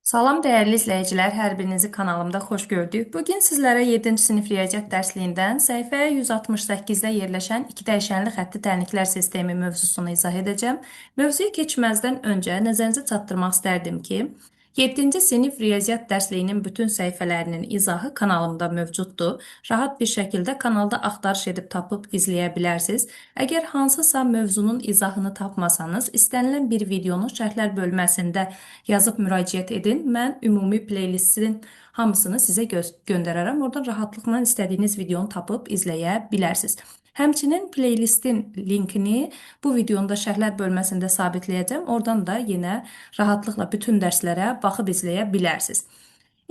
Salam dəyərli izləyicilər, hər birinizi kanalımda xoş gördük. Bugün sizlərə 7-ci sinif riyaziyyat dərsliyindən səhifə 168-də yerləşən iki dəyişənli xətti tənliklər sistemi mövzusunu izah edəcəm. Mövzuya keçməzdən öncə nəzərinizə çatdırmaq istərdim ki, 7-ci sinif riyaziyyat dərsliyinin bütün səhifələrinin izahı kanalımda mövcuddur. Rahat bir şəkildə kanalda axtarış edib tapıb izləyə bilərsiniz. Əgər hansısa mövzunun izahını tapmasanız, istənilən bir videonu şərhlər bölməsində yazıb müraciət edin. Mən ümumi playlistin hamısını sizə göndərərəm. Oradan rahatlıqla istədiyiniz videonu tapıb izləyə bilərsiniz. Həmçinin playlistin linkini bu videonun da şərhlər bölməsində sabitləyəcəm. Oradan da yenə rahatlıqla bütün dərslərə baxıb izləyə bilərsiniz.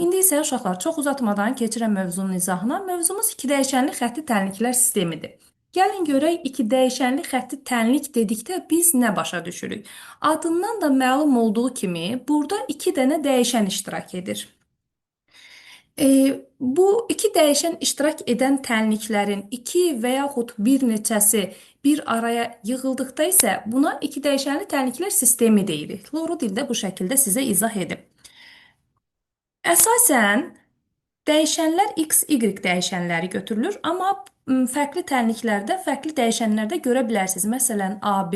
İndi isə uşaqlar çox uzatmadan keçirəm mövzunun izahına. Mövzumuz iki dəyişənli xətti tənliklər sistemidir. Gəlin görək iki dəyişənli xətti tənlik dedikdə biz nə başa düşürük? Adından da məlum olduğu kimi burada iki dənə dəyişən iştirak edir. Bu iki dəyişən iştirak edən tənliklərin iki və yaxud bir neçəsi bir araya yığıldıqda isə buna iki dəyişənli tənliklər sistemi deyirik. Loru dildə bu şəkildə sizə izah edib. Əsasən dəyişənlər x, y dəyişənləri götürülür, amma fərqli tənliklərdə, fərqli dəyişənlərdə görə bilərsiniz. Məsələn, AB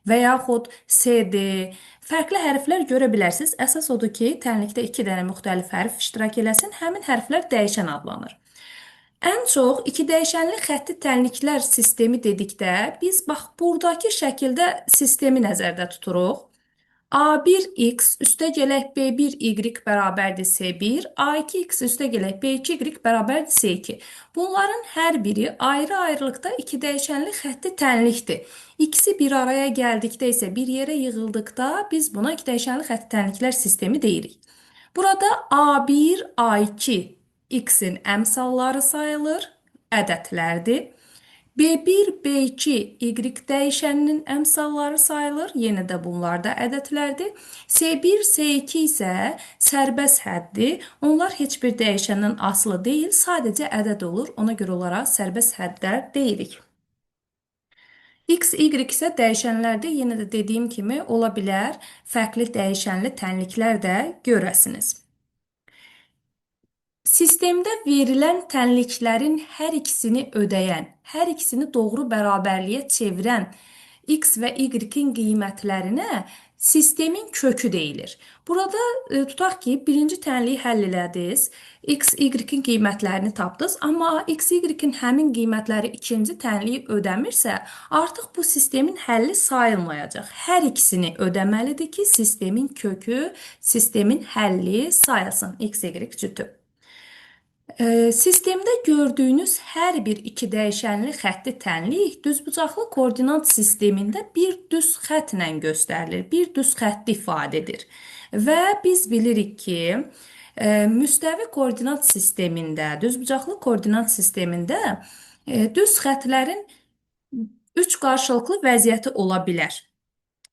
və yaxud CD, fərqli hərflər görə bilərsiniz. Əsas odur ki, tənlikdə iki dənə müxtəlif hərf iştirak eləsin, həmin hərflər dəyişən adlanır. Ən çox iki dəyişənli xətti tənliklər sistemi dedikdə biz bax buradakı şəkildə sistemi nəzərdə tuturuq. A1x üstə gələk B1y bərabərdir C1, A2x üstə gələk B2y bərabərdir C2. Bunların hər biri ayrı-ayrılıqda iki dəyişənli xətti tənlikdir. İkisi bir araya gəldikdə isə bir yerə yığıldıqda biz buna iki dəyişənli xətti tənliklər sistemi deyirik. Burada A1, A2 x-in əmsalları sayılır, ədədlərdir. B1, B2, Y dəyişəninin əmsalları sayılır. Yenə də bunlar da ədədlərdir. C1, C2 isə sərbəst həddir. Onlar heç bir dəyişəndən asılı deyil, sadəcə ədəd olur. Ona görə onlara sərbəst hədlər deyirik. X, Y isə dəyişənlərdir. Yenə də dediyim kimi ola bilər fərqli dəyişənli tənliklər də görəsiniz. Sistemdə verilən tənliklərin hər ikisini ödəyən, hər ikisini doğru bərabərliyə çevirən x və y-in qiymətlərinə sistemin kökü deyilir. Burada tutaq ki, birinci tənliyi həll elədiniz, x, y-in qiymətlərini tapdınız, amma x, y-in həmin qiymətləri ikinci tənliyi ödəmirsə, artıq bu sistemin həlli sayılmayacaq. Hər ikisini ödəməlidir ki, sistemin kökü, sistemin həlli sayılsın, x, y cütü. Sistemdə gördüyünüz hər bir iki dəyişənli xətti tənlik düzbucaqlı koordinat sistemində bir düz xəttlə göstərilir, bir düz xətti ifadə edir. Və biz bilirik ki, müstəvi koordinat sistemində, düzbucaqlı koordinat sistemində düz xəttlərin üç qarşılıqlı vəziyyəti ola bilər.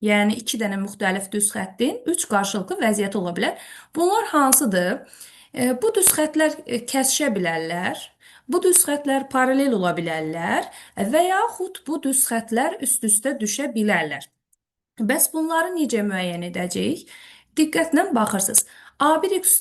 Yəni iki dənə müxtəlif düz xəttin üç qarşılıqlı vəziyyəti ola bilər. Bunlar hansıdır? Bu düz xəttlər kəsişə bilərlər, bu düz xəttlər paralel ola bilərlər və yaxud bu düz xəttlər üst-üstə düşə bilərlər. Bəs bunları necə müəyyən edəcəyik? Diqqətlə baxırsınız. A1x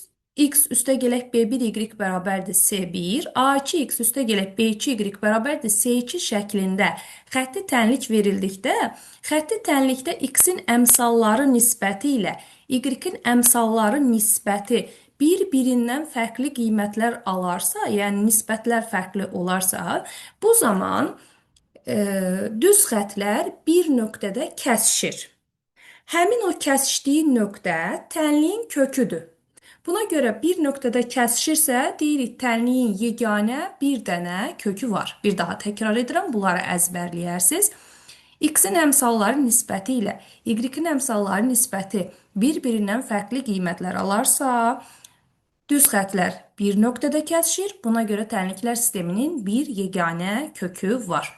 x üstə gələk B1y bərabərdir C1, A2x üstə gələk B2y bərabərdir C2 şəklində xətti tənlik verildikdə, xətti tənlikdə x-in əmsalları nisbəti ilə y-in əmsalları nisbəti bir-birindən fərqli qiymətlər alarsa, yəni nisbətlər fərqli olarsa, bu zaman düz xəttlər bir nöqtədə kəsişir. Həmin o kəsişdiyi nöqtə tənliyin köküdür. Buna görə bir nöqtədə kəsişirsə, deyirik tənliyin yeganə bir dənə kökü var. Bir daha təkrar edirəm, bunları əzbərləyərsiniz. X-in əmsalları nisbəti ilə Y-in əmsalları nisbəti bir-birindən fərqli qiymətlər alarsa, düz xəttlər bir nöqtədə kəsişir. Buna görə tənliklər sisteminin bir yeganə kökü var.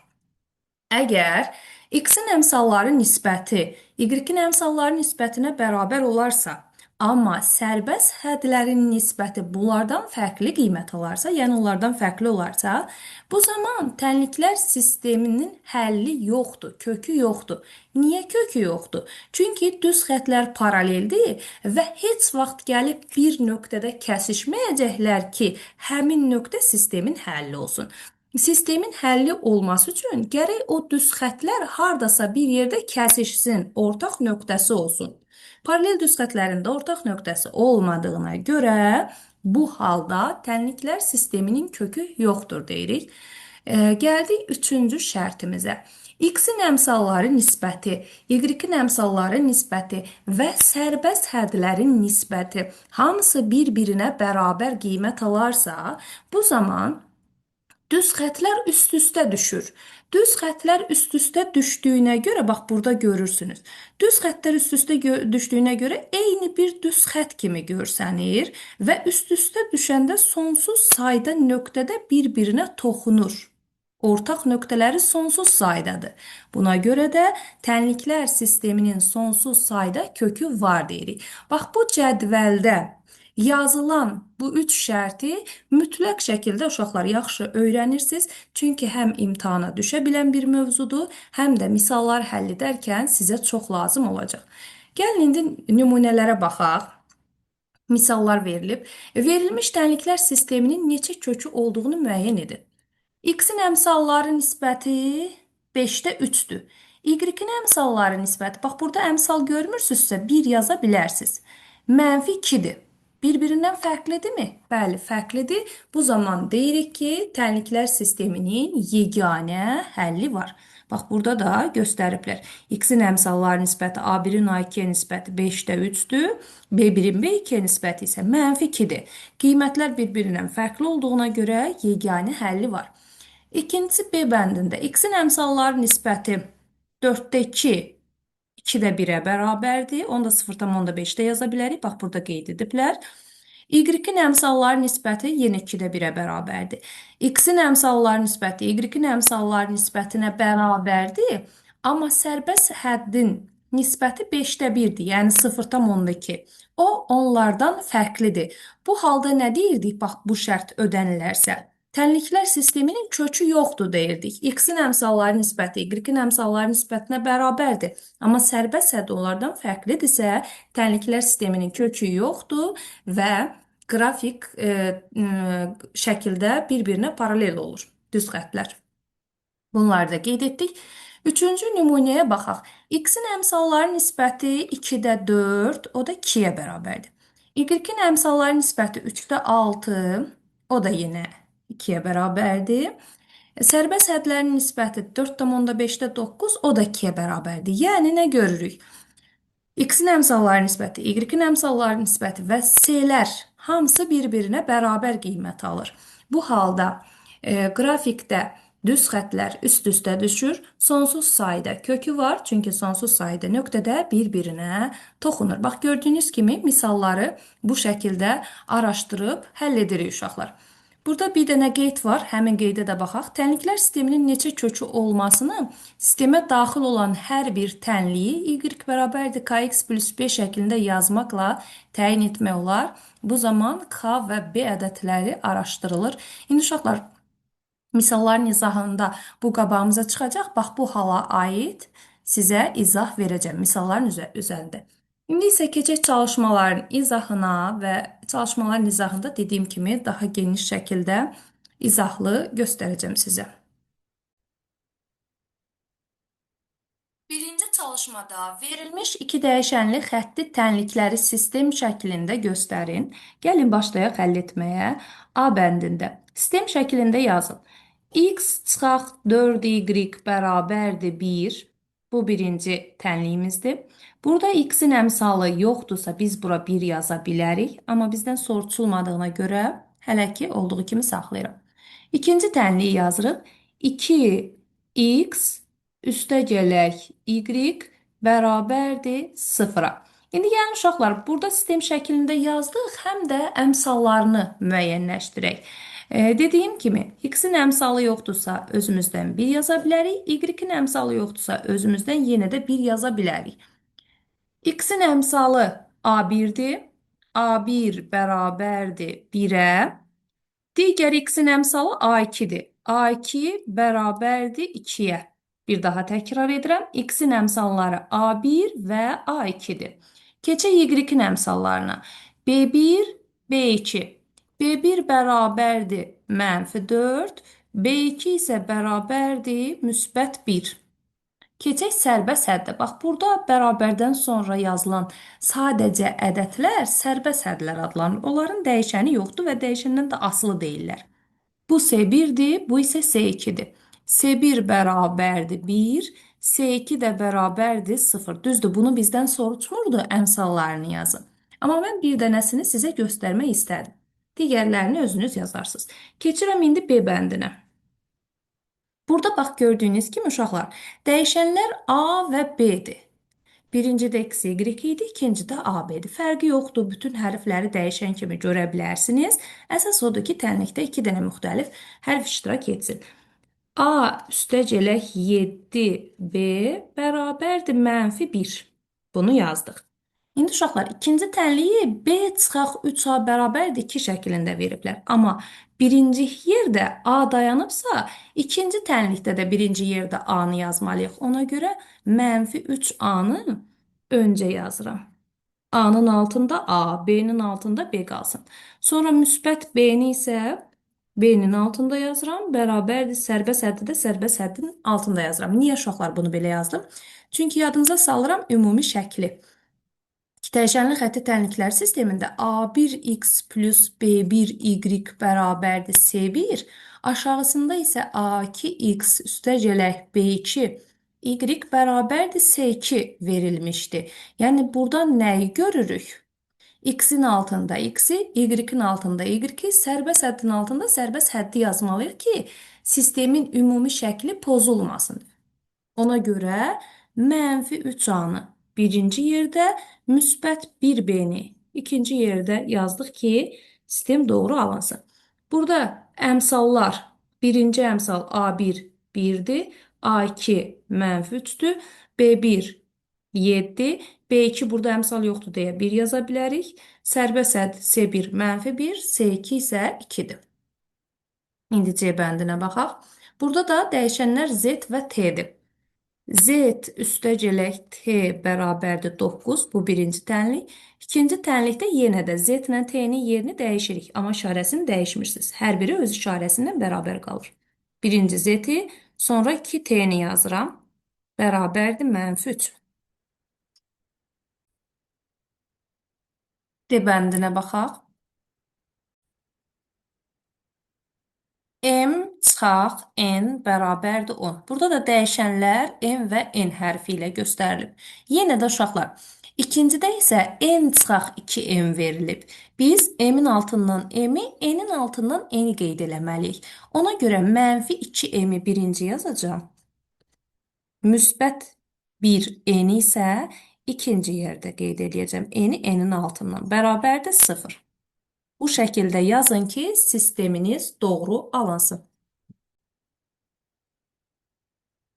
Əgər x-in əmsalları nisbəti y-in əmsalları nisbətinə bərabər olarsa, Amma sərbəst hədlərin nisbəti bunlardan fərqli qiymət alarsa, yəni onlardan fərqli olarsa, bu zaman tənliklər sisteminin həlli yoxdur, kökü yoxdur. Niyə kökü yoxdur? Çünki düz xətlər paraleldir və heç vaxt gəlib bir nöqtədə kəsişməyəcəklər ki, həmin nöqtə sistemin həlli olsun. Sistemin həlli olması üçün gərək o düz xətlər hardasa bir yerdə kəsişsin, ortaq nöqtəsi olsun. Paralel düz xətlərində ortaq nöqtəsi olmadığına görə bu halda tənliklər sisteminin kökü yoxdur deyirik. Gəldik üçüncü şərtimizə. X-in əmsalları nisbəti, Y-in əmsalları nisbəti və sərbəst hədlərin nisbəti hamısı bir-birinə bərabər qiymət alarsa, bu zaman düz xətlər üst-üstə düşür. Düz xətlər üst-üstə düşdüyünə görə, bax burada görürsünüz. Düz xətlər üst-üstə düşdüyünə görə eyni bir düz xət kimi görsənir və üst-üstə düşəndə sonsuz sayda nöqtədə bir-birinə toxunur. Ortaq nöqtələri sonsuz saydadır. Buna görə də tənliklər sisteminin sonsuz sayda kökü var deyirik. Bax bu cədvəldə yazılan bu üç şərti mütləq şəkildə uşaqlar yaxşı öyrənirsiniz. Çünki həm imtahana düşə bilən bir mövzudur, həm də misallar həll edərkən sizə çox lazım olacaq. Gəlin indi nümunələrə baxaq. Misallar verilib. Verilmiş tənliklər sisteminin neçə kökü olduğunu müəyyən edin. X-in əmsalları nisbəti 5-də 3-dür. Y-in əmsalları nisbəti, bax burada əmsal görmürsünüzsə 1 yaza bilərsiniz. Mənfi 2-dir. Bir-birindən fərqlidirmi? Bəli, fərqlidir. Bu zaman deyirik ki, tənliklər sisteminin yeganə həlli var. Bax, burada da göstəriblər. X-in əmsalları nisbəti A1-in A2-yə nisbəti 5-də 3-dür. B1-in B2-yə nisbəti isə mənfi 2-dir. Qiymətlər bir-birindən fərqli olduğuna görə yeganə həlli var. İkincisi B bəndində X-in əmsalları nisbəti 4-də 2, 2-də 1-ə bərabərdir. Onu da 0,5-də yaza bilərik. Bax, burada qeyd ediblər. Y-in əmsalları nisbəti yenə 2-də 1-ə bərabərdir. X-in əmsalları nisbəti Y-in əmsalları nisbətinə bərabərdir. Amma sərbəst həddin nisbəti 5-də 1-dir. Yəni 0,2. O, onlardan fərqlidir. Bu halda nə deyirdik? Bax, bu şərt ödənilərsə. Tənliklər sisteminin kökü yoxdur deyirdik. X-in əmsalları nisbəti Y-in əmsalları nisbətinə bərabərdir. Amma sərbəst hədd onlardan fərqlidirsə, tənliklər sisteminin kökü yoxdur və qrafik şəkildə bir-birinə paralel olur düz xətlər. Bunları da qeyd etdik. Üçüncü nümunəyə baxaq. X-in əmsalları nisbəti 2-də 4, o da 2-yə bərabərdir. Y-in əmsalları nisbəti 3-də 6, o da yenə 2-yə bərabərdir. Sərbəst hədlərin nisbəti 4,5-də 9, o da 2-yə bərabərdir. Yəni nə görürük? X-in əmsalları nisbəti, Y-in əmsalları nisbəti və C-lər hamısı bir-birinə bərabər qiymət alır. Bu halda qrafikdə düz xətlər üst-üstə düşür. Sonsuz sayda kökü var, çünki sonsuz sayda nöqtədə bir-birinə toxunur. Bax, gördüyünüz kimi misalları bu şəkildə araşdırıb həll edirik uşaqlar. Burada bir dənə qeyd var. Həmin qeydə də baxaq. Tənliklər sisteminin neçə kökü olmasını sistemə daxil olan hər bir tənliyi Y bərabərdir KX plus B şəklində yazmaqla təyin etmək olar. Bu zaman K və B ədədləri araşdırılır. İndi uşaqlar, misalların izahında bu qabağımıza çıxacaq. Bax, bu hala aid sizə izah verəcəm misalların üzərində. İndi isə keçək çalışmaların izahına və çalışmaların izahında dediyim kimi daha geniş şəkildə izahlı göstərəcəm sizə. Birinci çalışmada verilmiş iki dəyişənli xətti tənlikləri sistem şəklində göstərin. Gəlin başlayaq həll etməyə. A bəndində sistem şəklində yazın. X çıxaq 4y bərabərdir 1. Bu birinci tənliyimizdir. Burada x-in əmsalı yoxdursa biz bura 1 yaza bilərik. Amma bizdən soruşulmadığına görə hələ ki olduğu kimi saxlayıram. İkinci tənliyi yazırıq. 2x üstə gələk y bərabərdir 0-a. İndi gəlin uşaqlar, burada sistem şəklində yazdıq, həm də əmsallarını müəyyənləşdirək. Dediyim kimi, x-in əmsalı yoxdursa özümüzdən 1 yaza bilərik, y-in əmsalı yoxdursa özümüzdən yenə də 1 yaza bilərik. X-in əmsalı A1-dir, A1 bərabərdir 1-ə. Digər x-in əmsalı A2-dir. A2 bərabərdir 2-yə. Bir daha təkrar edirəm. X-in əmsalları A1 və A2-dir. Keçək Y-in əmsallarına. B1, B2. B1 bərabərdir mənfi 4, B2 isə bərabərdir müsbət 1. Keçək sərbəst həddə. Bax, burada bərabərdən sonra yazılan sadəcə ədədlər sərbəst hədlər adlanır. Onların dəyişəni yoxdur və dəyişəndən də asılı deyillər. Bu S1-dir, bu isə S2-dir. S1 bərabərdir 1, S2 də bərabərdir 0. Düzdür, bunu bizdən soruşmurdu, əmsallarını yazın. Amma mən bir dənəsini sizə göstərmək istədim. Digərlərini özünüz yazarsınız. Keçirəm indi B bəndinə. Burada bax gördüyünüz kimi uşaqlar, dəyişənlər A və B-dir. Birincidə X, Y idi, ikincidə A, B-dir. Fərqi yoxdur, bütün hərfləri dəyişən kimi görə bilərsiniz. Əsas odur ki, tənlikdə iki dənə müxtəlif hərf iştirak etsin. A üstəgələk 7B bərabərdir mənfi 1. Bunu yazdıq. İndi uşaqlar, ikinci tənliyi B çıxaq 3A bərabərdir 2 şəklində veriblər. Amma birinci yerdə A dayanıbsa, ikinci tənlikdə də birinci yerdə A-nı yazmalıyıq. Ona görə mənfi 3A-nı öncə yazıram. A-nın altında A, B-nin altında B qalsın. Sonra müsbət B-ni isə B-nin altında yazıram. Bərabərdir sərbəst həddi də sərbəst həddin altında yazıram. Niyə uşaqlar bunu belə yazdım? Çünki yadınıza salıram ümumi şəkli. Dəyişənli xətti tənliklər sistemində A1x plus B1y bərabərdir S1, aşağısında isə A2x üstəgələk B2 y bərabərdir S2 verilmişdi. Yəni buradan nəyi görürük? X-in altında X-i, Y-in altında Y-i, sərbəst həddin altında sərbəst həddi yazmalıyıq ki, sistemin ümumi şəkli pozulmasın. Ona görə mənfi 3A-nı birinci yerdə, müsbət 1B-ni ikinci yerdə yazdıq ki, sistem doğru alınsın. Burada əmsallar, birinci əmsal A1 1-dir, A2 mənfi 3-dür, B1 7, B2 burada əmsal yoxdur deyə 1 yaza bilərik. Sərbəst hədd C1 mənfi 1, C2 isə 2-dir. İndi C bəndinə baxaq. Burada da dəyişənlər Z və T-dir. Z üstəgələk T bərabərdir 9. Bu birinci tənlik. İkinci tənlikdə yenə də Z ilə T-nin yerini dəyişirik. Amma işarəsini dəyişmirsiniz. Hər biri öz işarəsindən bərabər qalır. Birinci Z-i, sonra 2T-ni yazıram. Bərabərdir mənfi 3. D bəndinə baxaq. M çıxaq N bərabərdir 10. Burada da dəyişənlər M və N hərfi ilə göstərilib. Yenə də uşaqlar, ikincidə isə N çıxaq 2M verilib. Biz M-in altından M-i, N-in altından N-i qeyd eləməliyik. Ona görə mənfi 2M-i birinci yazacağam. Müsbət 1 N isə ikinci yerdə qeyd eləyəcəm. N-i N-in altından bərabərdir 0. Bu şəkildə yazın ki, sisteminiz doğru alınsın.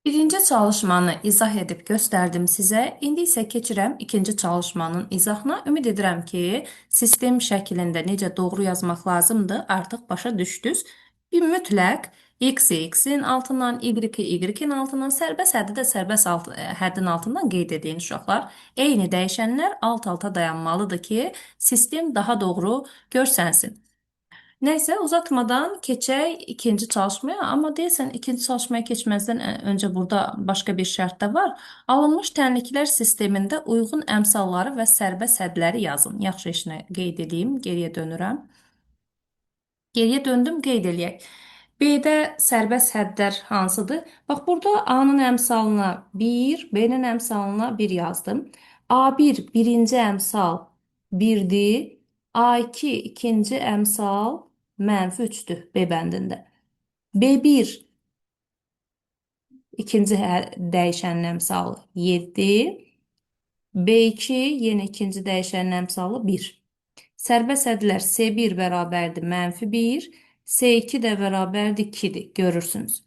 Birinci çalışmanı izah edib göstərdim sizə. İndi isə keçirəm ikinci çalışmanın izahına. Ümid edirəm ki, sistem şəklində necə doğru yazmaq lazımdır, artıq başa düşdünüz. Bir mütləq x-i x-in altından, y-i y-in altından, sərbəst həddi də sərbəst həddin altından qeyd edin uşaqlar. Eyni dəyişənlər alt-alta dayanmalıdır ki, sistem daha doğru görsənsin. Nəysə, uzatmadan keçək ikinci çalışmaya. Amma deyəsən ikinci çalışmaya keçməzdən öncə burada başqa bir şərt də var. Alınmış tənliklər sistemində uyğun əmsalları və sərbəst hədləri yazın. Yaxşı, işinə qeyd edeyim. Geriyə dönürəm. Geriyə döndüm, qeyd eləyək. B-də sərbəst hədlər hansıdır? Bax, burada A-nın əmsalına 1, B-nin əmsalına 1 yazdım. A1 birinci əmsal 1-dir. A2 ikinci əmsal mənfi 3-dür B bəndində. B1 ikinci dəyişənin əmsalı 7. B2 yenə ikinci dəyişənin əmsalı 1. Sərbəst hədlər C1 bərabərdir mənfi 1, C2 də bərabərdir 2-dir. Görürsünüz.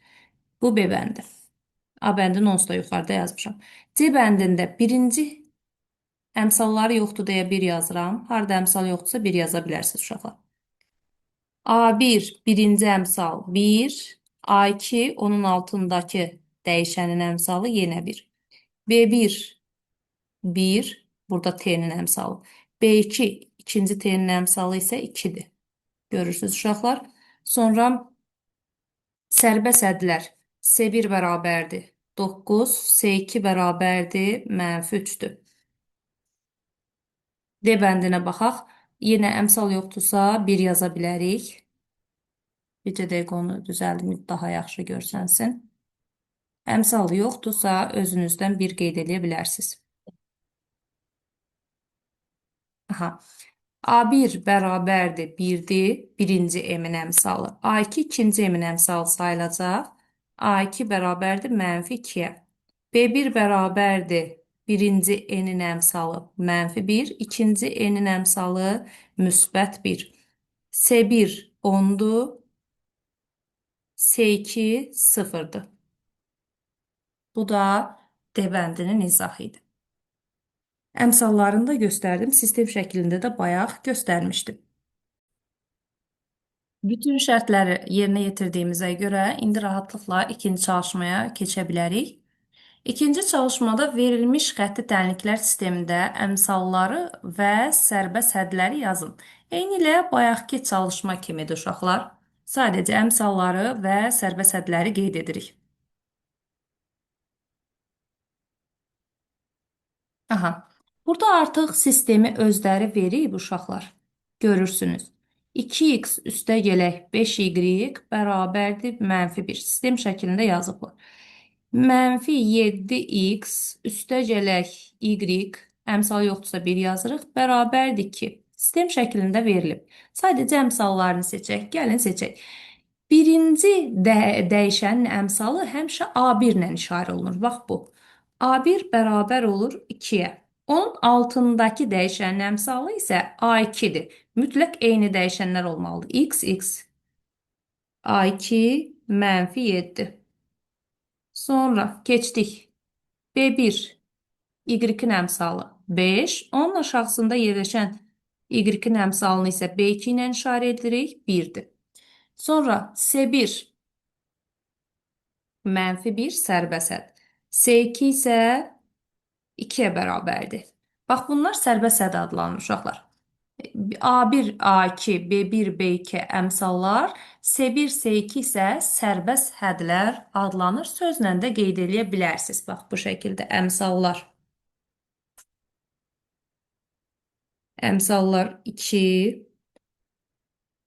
Bu B bəndi. A bəndini onsuz da yuxarıda yazmışam. C bəndində birinci Əmsalları yoxdur deyə 1 yazıram. Harada əmsal yoxdursa 1 yaza bilərsiniz uşaqlar. A1 birinci əmsal 1, A2 onun altındakı dəyişənin əmsalı yenə 1. B1 1, burada T-nin əmsalı. B2 ikinci T-nin əmsalı isə 2-dir. Görürsünüz uşaqlar. Sonra sərbəst hədlər C1 bərabərdir 9, C2 bərabərdir mənfi 3-dür. D bəndinə baxaq. Yenə əmsal yoxdursa 1 yaza bilərik. Bircə dəqiqə onu düzəldim, daha yaxşı görsənsin. Əmsal yoxdursa özünüzdən 1 qeyd eləyə bilərsiniz. Aha. A1 bərabərdir 1-dir, birinci M-in əmsalı. A2 ikinci M-in əmsalı sayılacaq. A2 bərabərdir mənfi 2-yə. B1 bərabərdir birinci N-in əmsalı mənfi 1, ikinci N-in əmsalı müsbət 1. C1 10-dur, C2 0-dır. Bu da D bəndinin izahı idi. Əmsallarını da göstərdim. Sistem şəklində də bayaq göstərmişdim. Bütün şərtləri yerinə yetirdiyimizə görə indi rahatlıqla ikinci çalışmaya keçə bilərik. İkinci çalışmada verilmiş xətti tənliklər sistemində əmsalları və sərbəst hədləri yazın. Eynilə bayaqki çalışma kimidir uşaqlar. Sadəcə əmsalları və sərbəst hədləri qeyd edirik. Aha. Burada artıq sistemi özləri verib uşaqlar. Görürsünüz. 2x üstə gələk 5y bərabərdir mənfi 1. Sistem şəklində yazıblar. Mənfi 7x üstə gələk y, əmsal yoxdursa 1 yazırıq, bərabərdir 2. Sistem şəklində verilib. Sadəcə əmsallarını seçək. Gəlin seçək. Birinci dəyişənin əmsalı həmişə A1 ilə işarə olunur. Bax bu. A1 bərabər olur 2-yə. Onun altındakı dəyişənin əmsalı isə A2-dir. Mütləq eyni dəyişənlər olmalıdır. X, X. A2 mənfi 7. Sonra keçdik. B1, Y-in əmsalı 5. Onun aşağısında yerləşən Y-in əmsalını isə B2 ilə işarə edirik. 1-dir. Sonra C1 mənfi 1 sərbəst hədd. C2 isə 2-yə bərabərdir. Bax, bunlar sərbəst hədd adlanır uşaqlar. A1, A2, B1, B2 əmsallar, C1, C2 isə sərbəst hədlər adlanır. Sözlə də qeyd eləyə bilərsiniz. Bax, bu şəkildə əmsallar. Əmsallar 2,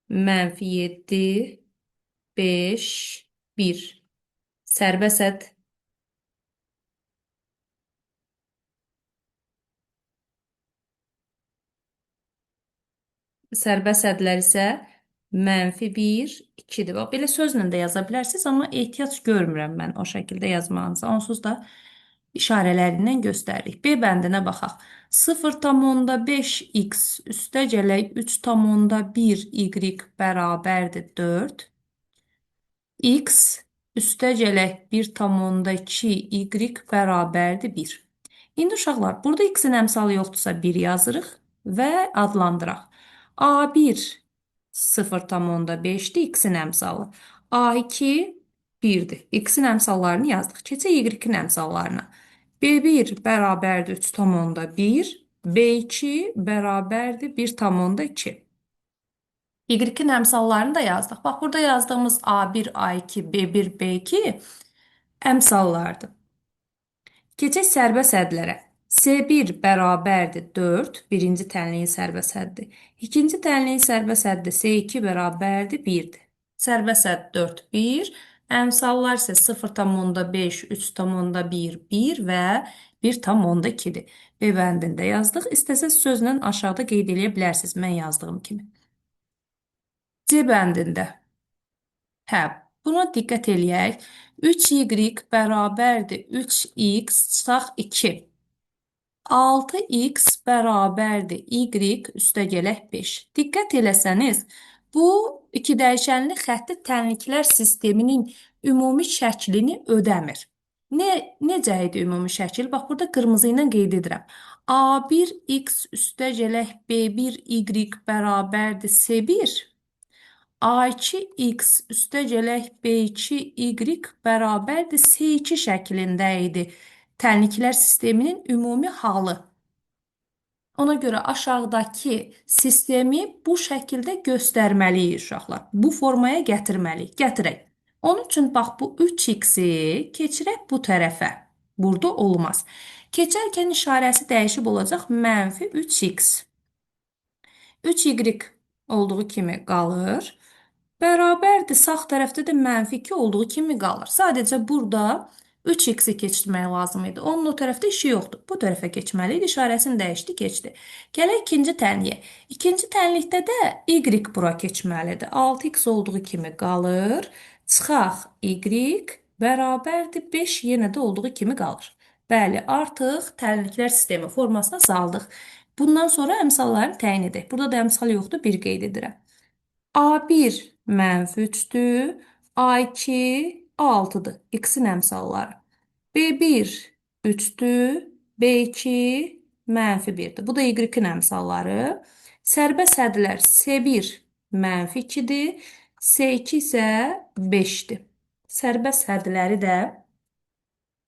mənfi 7, 5, 1. Sərbəst hədd. Sərbəst hədlər isə mənfi 1, 2-dir. Bax, belə sözlə də yaza bilərsiniz, amma ehtiyac görmürəm mən o şəkildə yazmağınıza. Onsuz da işarələrindən göstəririk. B bəndinə baxaq. 0,5x üstə gələk 3,1 y bərabərdir 4. X üstə gələk 1,2 y bərabərdir 1. İndi uşaqlar, burada x-in əmsalı yoxdursa 1 yazırıq və adlandıraq. A1 0,5-dir x-in əmsalı. A2 1-dir. X-in əmsallarını yazdıq. Keçək y-in əmsallarına. B1 bərabərdir 3,1. B2 bərabərdir 1,2. Y-in əmsallarını da yazdıq. Bax, burada yazdığımız A1, A2, B1, B2 əmsallardır. Keçək sərbəst hədlərə. C1 bərabərdir 4, birinci tənliyin sərbəst həddi. İkinci tənliyin sərbəst həddi C2 bərabərdir 1-dir. Sərbəst hədd 4, 1. Əmsallar isə 0,5, 3,1, 1 və 1,2-dir. B bəndində yazdıq. İstəsəz sözlə aşağıda qeyd eləyə bilərsiniz, mən yazdığım kimi. C bəndində. Hə, buna diqqət eləyək. 3y bərabərdir 3x çıxaq 2. 6x bərabərdir y üstə gələk 5. Diqqət eləsəniz, bu iki dəyişənli xətti tənliklər sisteminin ümumi şəklini ödəmir. Necə idi ümumi şəkil? Bax, burada qırmızı ilə qeyd edirəm. A1x üstə gələk B1y bərabərdir C1. A2x üstə gələk B2y bərabərdir C2 şəklində idi tənliklər sisteminin ümumi halı. Ona görə aşağıdakı sistemi bu şəkildə göstərməliyik uşaqlar. Bu formaya gətirməliyik. Gətirək. Onun üçün bax bu 3x-i keçirək bu tərəfə. Burada olmaz. Keçərkən işarəsi dəyişib olacaq mənfi 3x. 3y olduğu kimi qalır. Bərabərdir. Sağ tərəfdə də mənfi 2 olduğu kimi qalır. Sadəcə burada 3x-i keçirmək lazım idi. Onun o tərəfdə işi yoxdur. Bu tərəfə keçməli idi. İşarəsini dəyişdi, keçdi. Gələk ikinci tənliyə. İkinci tənlikdə də y bura keçməlidir. 6x olduğu kimi qalır. Çıxaq y bərabərdir. 5 yenə də olduğu kimi qalır. Bəli, artıq tənliklər sistemi formasına saldıq. Bundan sonra əmsallarını təyin edək. Burada da əmsal yoxdur, bir qeyd edirəm. A1 mənfi 3-dür, A2 6-dır. X-in əmsalları. B1 3-dür, B2 mənfi 1-dir. Bu da Y-in əmsalları. Sərbəst hədlər C1 mənfi 2-dir, C2 isə 5-dir. Sərbəst hədləri də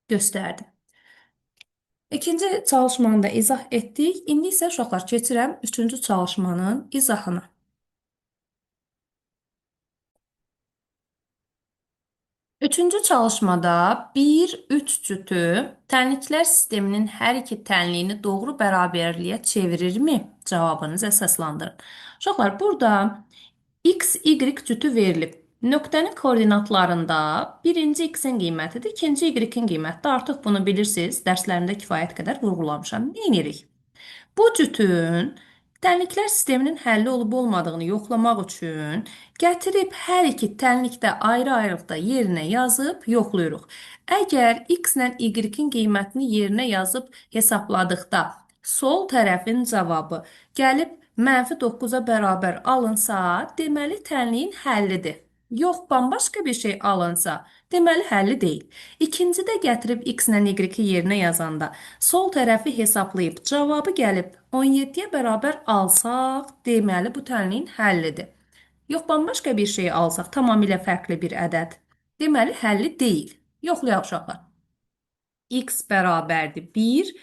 göstərdim. İkinci çalışmanı da izah etdik. İndi isə uşaqlar keçirəm üçüncü çalışmanın izahına. Üçüncü çalışmada 1-3 cütü tənliklər sisteminin hər iki tənliyini doğru bərabərliyə çevirirmi? Cavabınızı əsaslandırın. Uşaqlar, burada x, y cütü verilib. Nöqtənin koordinatlarında birinci x-in qiymətidir, ikinci y-in qiymətidir. Artıq bunu bilirsiniz, dərslərimdə kifayət qədər vurğulamışam. Nə edirik? Bu cütün tənliklər sisteminin həlli olub olmadığını yoxlamaq üçün gətirib hər iki tənlikdə ayrı-ayrılıqda yerinə yazıb yoxlayırıq. Əgər x ilə y-in qiymətini yerinə yazıb hesabladıqda sol tərəfin cavabı gəlib mənfi 9-a bərabər alınsa, deməli tənliyin həllidir. Yox, bambaşqa bir şey alınsa, deməli həlli deyil. İkincidə gətirib x ilə y-i yerinə yazanda sol tərəfi hesablayıb cavabı gəlib 17-yə bərabər alsaq, deməli bu tənliyin həllidir. Yox, bambaşqa bir şey alsaq, tamamilə fərqli bir ədəd, deməli həlli deyil. Yoxlayaq uşaqlar. X bərabərdir 1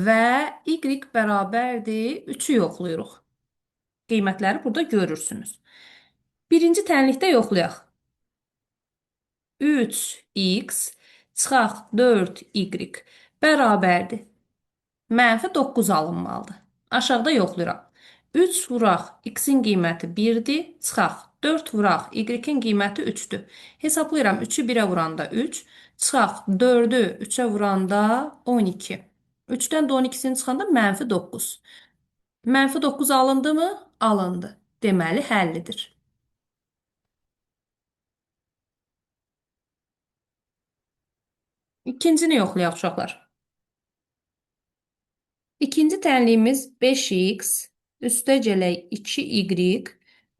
və y bərabərdir 3-ü yoxlayırıq. Qiymətləri burada görürsünüz. Birinci tənlikdə yoxlayaq. 3x çıxaq 4y bərabərdir. Mənfi 9 alınmalıdır. Aşağıda yoxlayıram. 3 vuraq x-in qiyməti 1-dir. Çıxaq 4 vuraq y-in qiyməti 3-dür. Hesablayıram 3-ü 1-ə vuranda 3. Çıxaq 4-ü 3-ə vuranda 12. 3-dən də 12-sini çıxanda mənfi 9. Mənfi 9 alındı mı? Alındı. Deməli həllidir. İkincini yoxlayaq uşaqlar. İkinci tənliyimiz 5x üstə gələk 2y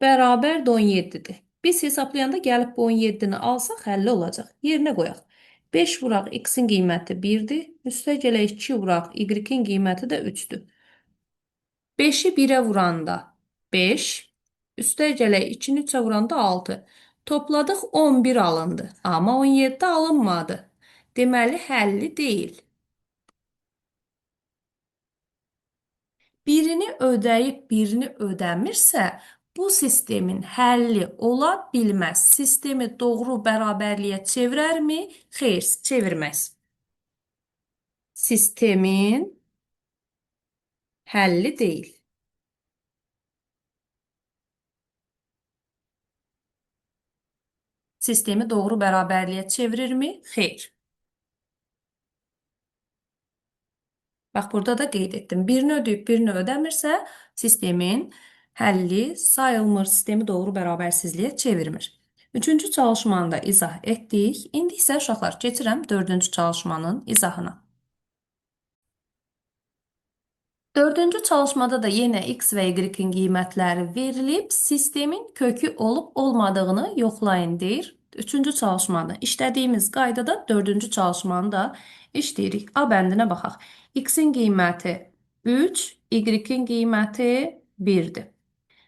bərabər 17-dir. Biz hesablayanda gəlib bu 17-ni alsaq həlli olacaq. Yerinə qoyaq. 5 vuraq x-in qiyməti 1-dir. Üstə gələk 2 vuraq y-in qiyməti də 3-dür. 5-i 1-ə vuranda 5, üstə gələk 2-ni 3-ə vuranda 6. Topladıq 11 alındı. Amma 17 alınmadı. Deməli, həlli deyil. Birini ödəyib, birini ödəmirsə, bu sistemin həlli ola bilməz. Sistemi doğru bərabərliyə çevirərmi? Xeyr, çevirməz. Sistemin həlli deyil. Sistemi doğru bərabərliyə çevirirmi? Xeyr. Bax, burada da qeyd etdim. Birini ödəyib, birini ödəmirsə, sistemin həlli sayılmır, sistemi doğru bərabərsizliyə çevirmir. Üçüncü çalışmanı da izah etdik. İndi isə uşaqlar keçirəm dördüncü çalışmanın izahına. Dördüncü çalışmada da yenə x və y-in qiymətləri verilib, sistemin kökü olub olmadığını yoxlayın deyir. Üçüncü çalışmanı işlədiyimiz qaydada dördüncü çalışmanı da işləyirik. A bəndinə baxaq. X-in qiyməti 3, Y-in qiyməti 1-dir.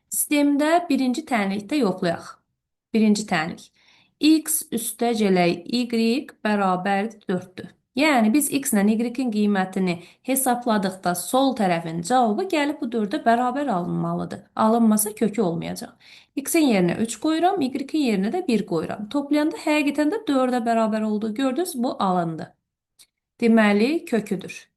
Sistemdə birinci tənlikdə yoxlayaq. Birinci tənlik. X üstə gələk Y bərabərdir 4-dür. Yəni biz X ilə Y-in qiymətini hesapladıqda sol tərəfin cavabı gəlib bu 4-ə bərabər alınmalıdır. Alınmasa kökü olmayacaq. X-in yerinə 3 qoyuram, Y-in yerinə də 1 qoyuram. Toplayanda həqiqətən də 4-ə bərabər oldu. Gördünüz, bu alındı. Deməli, köküdür.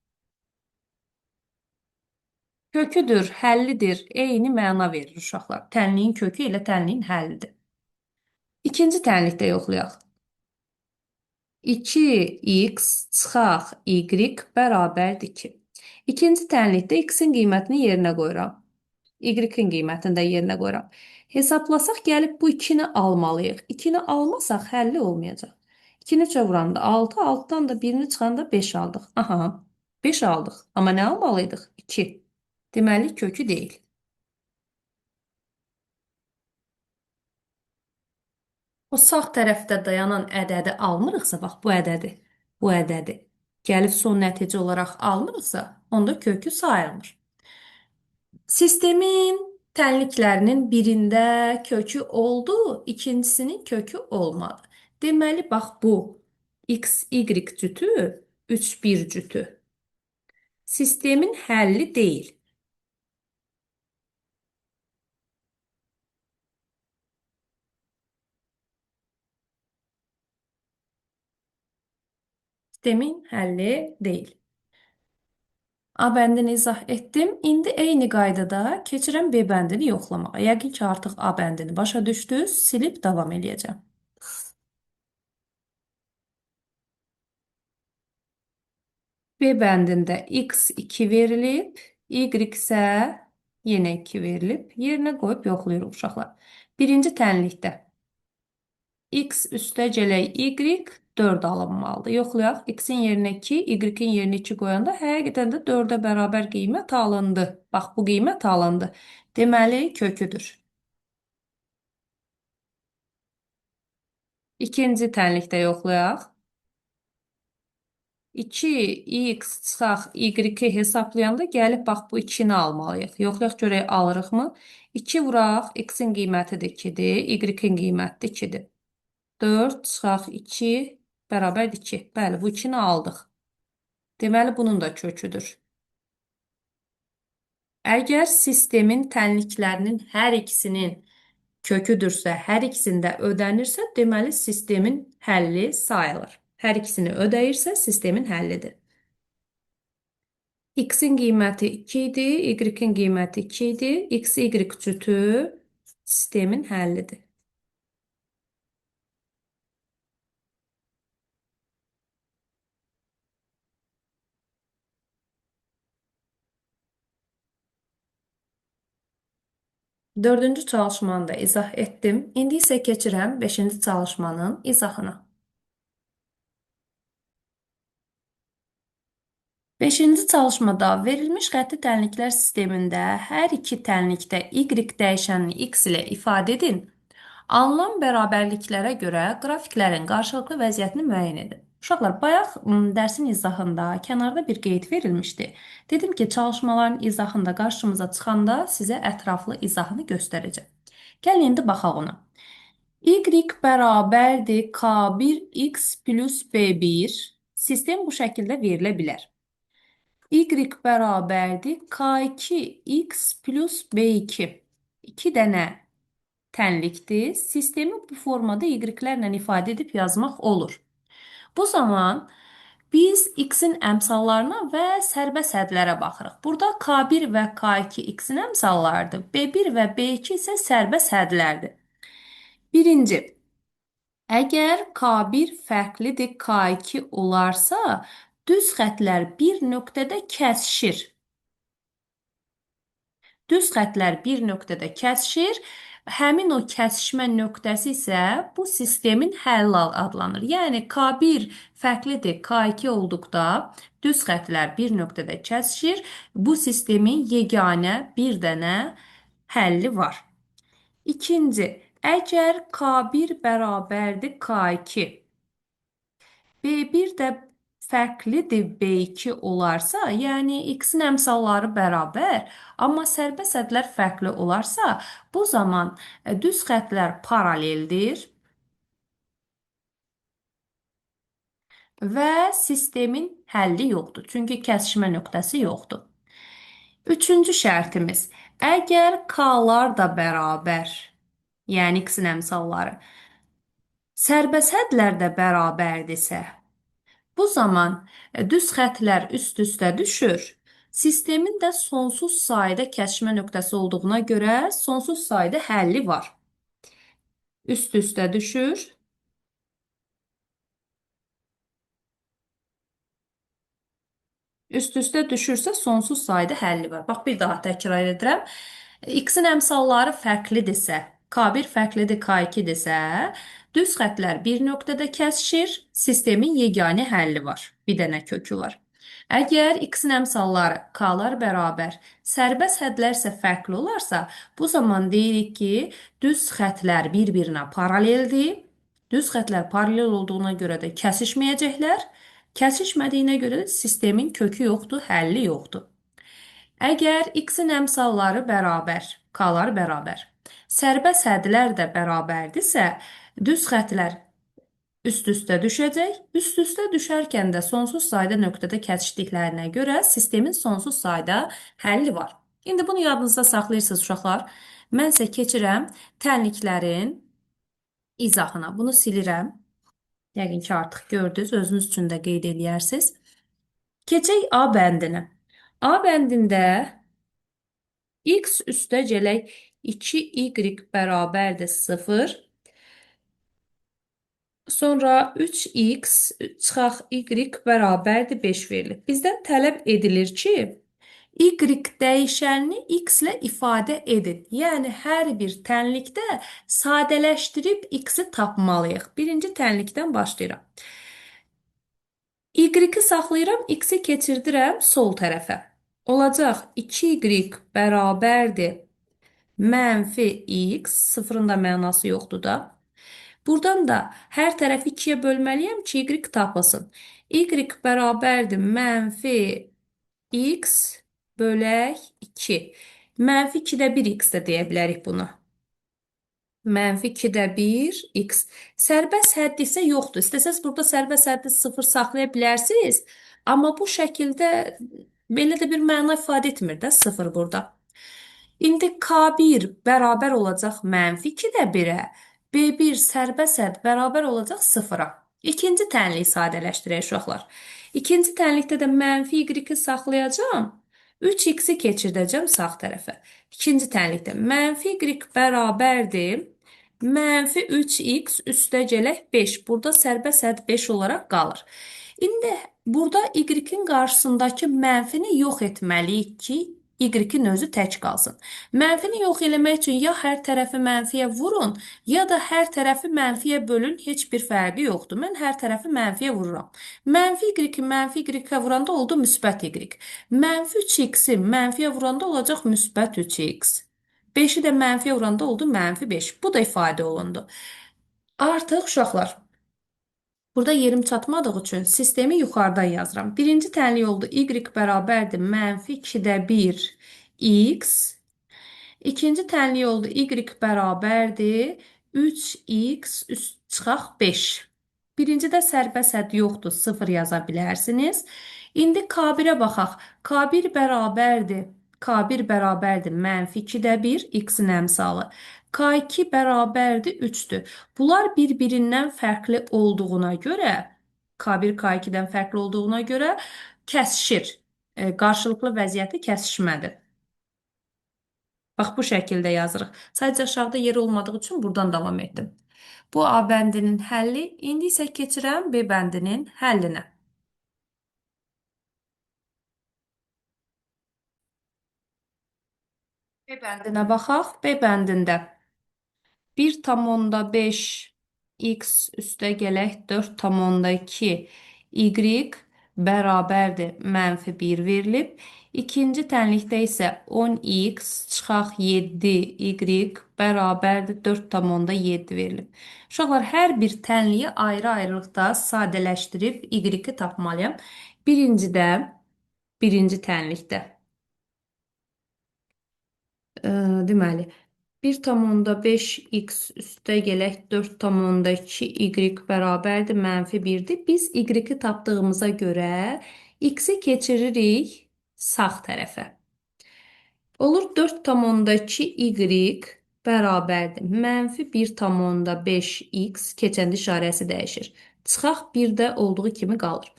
Köküdür, həllidir, eyni məna verir uşaqlar. Tənliyin kökü ilə tənliyin həllidir. İkinci tənlikdə yoxlayaq. 2x çıxaq y bərabərdir 2. İkinci tənlikdə x-in qiymətini yerinə qoyuram. Y-in qiymətini də yerinə qoyuram. Hesablasaq gəlib bu 2-ni almalıyıq. 2-ni almasaq həlli olmayacaq. 2-ni 3-ə vuranda 6, 6-dan da 1-ni çıxanda 5 aldıq. Aha, 5 aldıq. Amma nə almalıydıq? 2. Deməli, kökü deyil. O sağ tərəfdə dayanan ədədi almırıqsa, bax bu ədədi gəlib son nəticə olaraq almırıqsa, onda kökü sayılmır. Sistemin tənliklərinin birində kökü oldu, ikincisinin kökü olmadı. Deməli, bax bu x, y cütü 3, 1 cütü. Sistemin həlli deyil. Sistemin həlli deyil. A bəndini izah etdim. İndi eyni qaydada keçirəm B bəndini yoxlamağa. Yəqin ki, artıq A bəndini başa düşdünüz. Silib davam eləyəcəm. B bəndində x 2 verilib, y isə yenə 2 verilib. Yerinə qoyub yoxlayırıq uşaqlar. Birinci tənlikdə x üstə gələk y 4 alınmalıdır. Yoxlayaq. X-in yerinə 2, y-in yerinə 2 qoyanda həqiqətən də 4-ə bərabər qiymət alındı. Bax, bu qiymət alındı. Deməli, köküdür. İkinci tənlikdə yoxlayaq. 2x çıxaq y-i hesablayanda gəlib bax bu 2-ni almalıyıq. Yoxlayaq görək alırıqmı? 2 vuraq, x-in qiyməti də 2-dir, y-in qiyməti də 2-dir. 4 çıxaq 2 bərabərdir 2. Bəli, bu 2-ni aldıq. Deməli, bunun da köküdür. Əgər sistemin tənliklərinin hər ikisinin köküdürsə, hər ikisində ödənirsə, deməli, sistemin həlli sayılır. Hər ikisini ödəyirsə, sistemin həllidir. X-in qiyməti 2 idi, Y-in qiyməti 2 idi. X, Y cütü sistemin həllidir. Dördüncü çalışmanı da izah etdim. İndi isə keçirəm beşinci çalışmanın izahına. Beşinci çalışmada verilmiş xətti tənliklər sistemində hər iki tənlikdə y dəyişənini x ilə ifadə edin. Alınan bərabərliklərə görə qrafiklərin qarşılıqlı vəziyyətini müəyyən edin. Uşaqlar, bayaq dərsin izahında kənarda bir qeyd verilmişdi. Dedim ki, çalışmaların izahında qarşımıza çıxanda sizə ətraflı izahını göstərəcəm. Gəlin indi baxaq ona. Y bərabərdir K1x plus B1. Sistem bu şəkildə verilə bilər. Y bərabərdir K2x plus B2. İki dənə tənlikdir. Sistemi bu formada y-lərlə ifadə edib yazmaq olur. Bu zaman biz x-in əmsallarına və sərbəst hədlərə baxırıq. Burada K1 və K2 x-in əmsallarıdır. B1 və B2 isə sərbəst hədlərdir. Birinci, əgər K1 fərqlidir K2 olarsa, düz xətlər bir nöqtədə kəsişir. Düz xətlər bir nöqtədə kəsişir. Həmin o kəsişmə nöqtəsi isə bu sistemin həlli adlanır. Yəni K1 fərqlidir K2 olduqda düz xətlər bir nöqtədə kəsişir. Bu sistemin yeganə bir dənə həlli var. İkinci, Əgər K1 bərabərdir K2, B1 də fərqlidir B2 olarsa, yəni X-in əmsalları bərabər, amma sərbəst hədlər fərqli olarsa, bu zaman düz xətlər paraleldir və sistemin həlli yoxdur. Çünki kəsişmə nöqtəsi yoxdur. Üçüncü şərtimiz, əgər K-lar da bərabər, yəni X-in əmsalları, sərbəst hədlər də bərabərdirsə, bu zaman düz xətlər üst-üstə düşür. Sistemin də sonsuz sayda kəsişmə nöqtəsi olduğuna görə sonsuz sayda həlli var. Üst-üstə düşür. Üst-üstə düşürsə sonsuz sayda həlli var. Bax, bir daha təkrar edirəm. X-in əmsalları fərqlidirsə, K1 fərqlidir K2-dirsə, düz xətlər bir nöqtədə kəsişir, sistemin yeganə həlli var. Bir dənə kökü var. Əgər X-in əmsalları K-lar bərabər, sərbəst hədlər isə fərqli olarsa, bu zaman deyirik ki, düz xətlər bir-birinə paraleldir. Düz xətlər paralel olduğuna görə də kəsişməyəcəklər. Kəsişmədiyinə görə də sistemin kökü yoxdur, həlli yoxdur. Əgər X-in əmsalları bərabər, K-lar bərabər, sərbəst hədlər də bərabərdirsə, düz xətlər üst-üstə düşəcək. Üst-üstə düşərkən də sonsuz sayda nöqtədə kəsişdiklərinə görə sistemin sonsuz sayda həlli var. İndi bunu yadınızda saxlayırsınız uşaqlar. Mən isə keçirəm tənliklərin izahına. Bunu silirəm. Yəqin ki, artıq gördünüz, özünüz üçün də qeyd eləyərsiniz. Keçək A bəndinə. A bəndində x üstə gələk 2y bərabərdir 0. Sonra 3x çıxaq y bərabərdir 5 verilir. Bizdən tələb edilir ki, y dəyişənini x ilə ifadə edin. Yəni, hər bir tənlikdə sadələşdirib x-i tapmalıyıq. Birinci tənlikdən başlayıram. Y-i saxlayıram, x-i keçirdirəm sol tərəfə. Olacaq 2y bərabərdir mənfi x, sıfırın da mənası yoxdur da. Buradan da hər tərəfi 2-yə bölməliyəm ki, y tapılsın. Y bərabərdir mənfi x bölək 2. Mənfi 2-də 1 x də deyə bilərik bunu. Mənfi 2-də 1 x. Sərbəst həddi isə yoxdur. İstəsəz burada sərbəst həddi 0 saxlaya bilərsiniz. Amma bu şəkildə belə də bir məna ifadə etmir də 0 burada. İndi K1 bərabər olacaq mənfi 2-də 1-ə. B1 sərbəst hədd bərabər olacaq 0-a. İkinci tənliyi sadələşdirək uşaqlar. İkinci tənlikdə də mənfi y-i saxlayacağam. 3x-i keçirdəcəm sağ tərəfə. İkinci tənlikdə mənfi y bərabərdir. Mənfi 3x üstə gələk 5. Burada sərbəst hədd 5 olaraq qalır. İndi burada y-in qarşısındakı mənfini yox etməliyik ki, y-in özü tək qalsın. Mənfini yox eləmək üçün ya hər tərəfi mənfiyə vurun, ya da hər tərəfi mənfiyə bölün, heç bir fərqi yoxdur. Mən hər tərəfi mənfiyə vururam. Mənfi y-i mənfi y-ə vuranda oldu müsbət y. Mənfi 3x-i mənfiyə vuranda olacaq müsbət 3x. 5-i də mənfiyə vuranda oldu mənfi 5. Bu da ifadə olundu. Artıq uşaqlar, burada yerim çatmadığı üçün sistemi yuxarıdan yazıram. Birinci tənlik oldu y bərabərdir mənfi 2-də 1 x. İkinci tənlik oldu y bərabərdir 3x üst çıxaq 5. Birincidə sərbəst hədd yoxdur, 0 yaza bilərsiniz. İndi K1-ə baxaq. K1 bərabərdir. K1 bərabərdir mənfi 2-də 1 x-in əmsalı. K2 bərabərdir 3-dür. Bunlar bir-birindən fərqli olduğuna görə, K1 K2-dən fərqli olduğuna görə kəsişir. Qarşılıqlı vəziyyəti kəsişmədir. Bax, bu şəkildə yazırıq. Sadəcə aşağıda yer olmadığı üçün buradan davam etdim. Bu A bəndinin həlli. İndi isə keçirəm B bəndinin həllinə. B bəndinə baxaq. B bəndində 1,5 x üstə gələk 4,2 y bərabərdir mənfi 1 verilib. İkinci tənlikdə isə 10x çıxaq 7y bərabərdir 4,7 verilib. Uşaqlar, hər bir tənliyi ayrı-ayrılıqda sadələşdirib y-i tapmalıyam. Birincidə, birinci tənlikdə. Deməli, 1,5x üstə gələk 4,2y bərabərdir mənfi 1-dir. Biz y-i tapdığımıza görə x-i keçiririk sağ tərəfə. Olur 4,2y bərabərdir mənfi 1,5x, keçəndə işarəsi dəyişir. Çıxaq 1 də olduğu kimi qalır.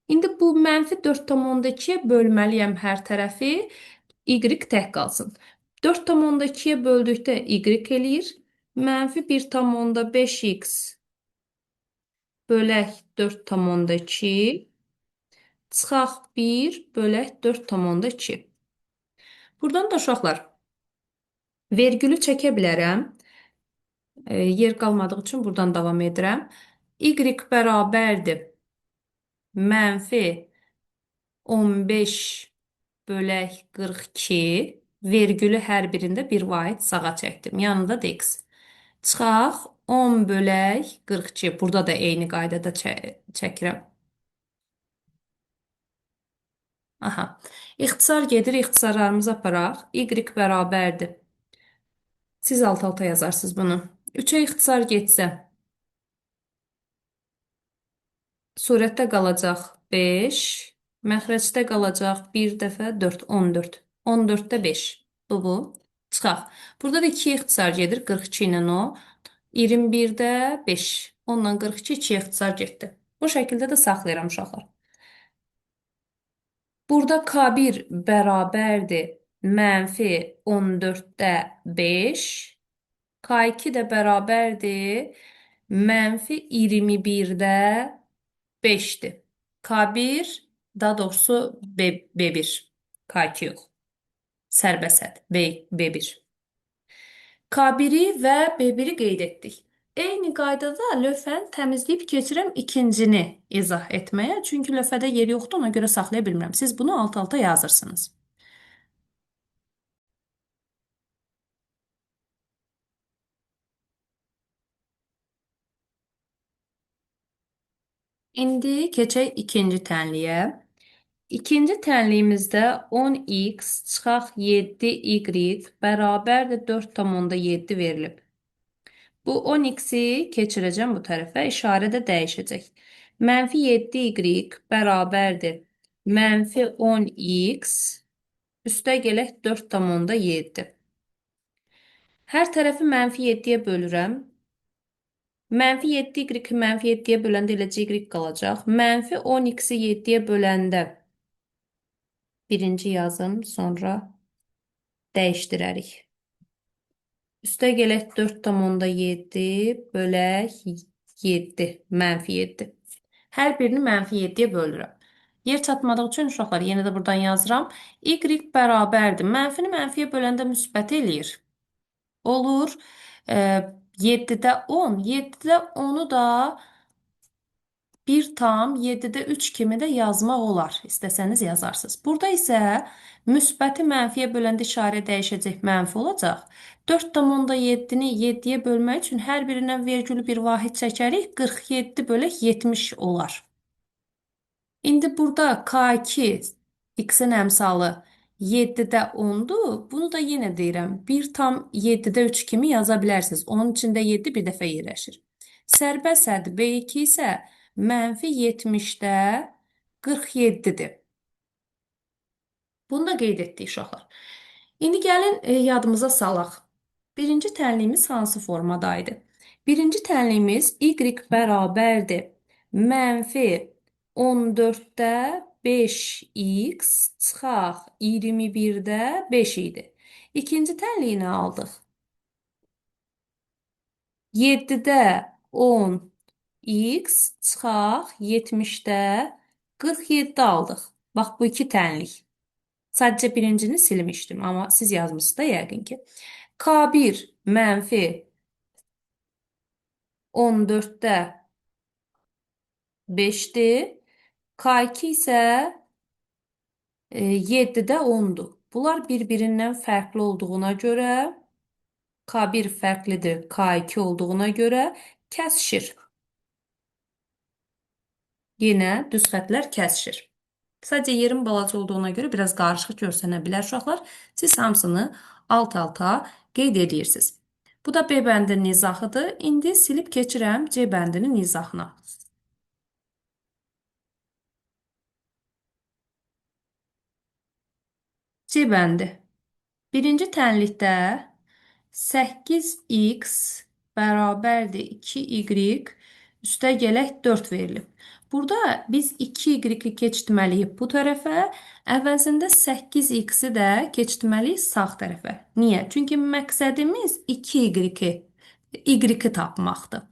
İndi bu mənfi 4,2-yə bölməliyəm hər tərəfi, y tək qalsın. 4,2-yə böldükdə y eləyir. Mənfi 1,5x bölək 4,2 çıxaq 1 bölək 4,2. Buradan da uşaqlar vergülü çəkə bilərəm. Yer qalmadığı üçün buradan davam edirəm. Y bərabərdir mənfi 15 bölək 42. Vergülü hər birində bir vahid sağa çəkdim. Yanında da x. Çıxaq 10 bölək 42. Burada da eyni qaydada çəkirəm. Aha. İxtisar gedir. İxtisarlarımızı aparaq. Y bərabərdir. Siz alt-alta yazarsınız bunu. 3-ə ixtisar getsə, surətdə qalacaq 5, məxrəcdə qalacaq 1 dəfə 4, 14. 14-də 5. Bu. Çıxaq. Burada da 2 ixtisar gedir. 42 ilə o. 21-də 5. 10-dan 42 2 ixtisar getdi. Bu şəkildə də saxlayıram uşaqlar. Burada K1 bərabərdir mənfi 14-də 5. K2 də bərabərdir mənfi 21-də 5-dir. K1, daha doğrusu B1. K2 yox. Sərbəst hədd. B1. K1-i və B1-i qeyd etdik. Eyni qaydada lövhəni təmizləyib keçirəm ikincini izah etməyə. Çünki lövhədə yer yoxdur, ona görə saxlaya bilmirəm. Siz bunu alt-alta yazırsınız. İndi keçək ikinci tənliyə. İkinci tənliyimizdə 10x çıxaq 7y bərabərdir 4,7 verilib. Bu 10x-i keçirəcəm bu tərəfə, işarə də dəyişəcək. Mənfi 7y bərabərdir mənfi 10x üstə gələk 4,7. Hər tərəfi mənfi 7-yə bölürəm. Mənfi 7y mənfi 7-yə böləndə eləcə y qalacaq. Mənfi 10x-i 7-yə böləndə birinci yazım, sonra dəyişdirərik. Üstə gələk 4,7 bölək 7, mənfi 7. Hər birini mənfi 7-yə bölürəm. Yer çatmadığı üçün uşaqlar yenə də buradan yazıram. Y bərabərdir. Mənfini mənfiyə böləndə müsbət eləyir. Olur. 7-də 10. 7-də 10-u da 1,7-də 3 kimi də yazmaq olar. İstəsəniz yazarsınız. Burada isə müsbəti mənfiyə böləndə işarə dəyişəcək, mənfi olacaq. 4,7-ni 7-yə bölmək üçün hər birindən vergülü bir vahid çəkərik. 47 bölək 70 olar. İndi burada K2 x-in əmsalı 7-də 10-dur. Bunu da yenə deyirəm. 1,7-də 3 kimi yaza bilərsiniz. Onun içində 7 bir dəfə yerləşir. Sərbəst hədd B2 isə mənfi 70-də 47-dir. Bunu da qeyd etdik uşaqlar. İndi gəlin yadımıza salaq. Birinci tənliyimiz hansı formadaydı? Birinci tənliyimiz y bərabərdir mənfi 14-də 5x çıxaq 21-də 5 idi. İkinci tənliyini aldıq. 7-də 10x çıxaq 70-də 47 aldıq. Bax, bu iki tənlik. Sadəcə birincini silmişdim, amma siz yazmışsınız da yəqin ki. K1 mənfi 14-də 5-dir. K2 isə 7-də 10-dur. Bunlar bir-birindən fərqli olduğuna görə, K1 fərqlidir K2 olduğuna görə kəsişir. Yenə düz xətlər kəsişir. Sadəcə yerin balaca olduğuna görə biraz qarışıq görsənə bilər uşaqlar. Siz hamısını alt-alta qeyd edirsiniz. Bu da B bəndinin izahıdır. İndi silib keçirəm C bəndinin izahına. C bəndi. Birinci tənlikdə 8x bərabərdir 2y üstə gələk 4 verilib. Burada biz 2y-i keçirtməliyik bu tərəfə, əvəzində 8x-i də keçirtməliyik sağ tərəfə. Niyə? Çünki məqsədimiz 2y-i, y-i tapmaqdır.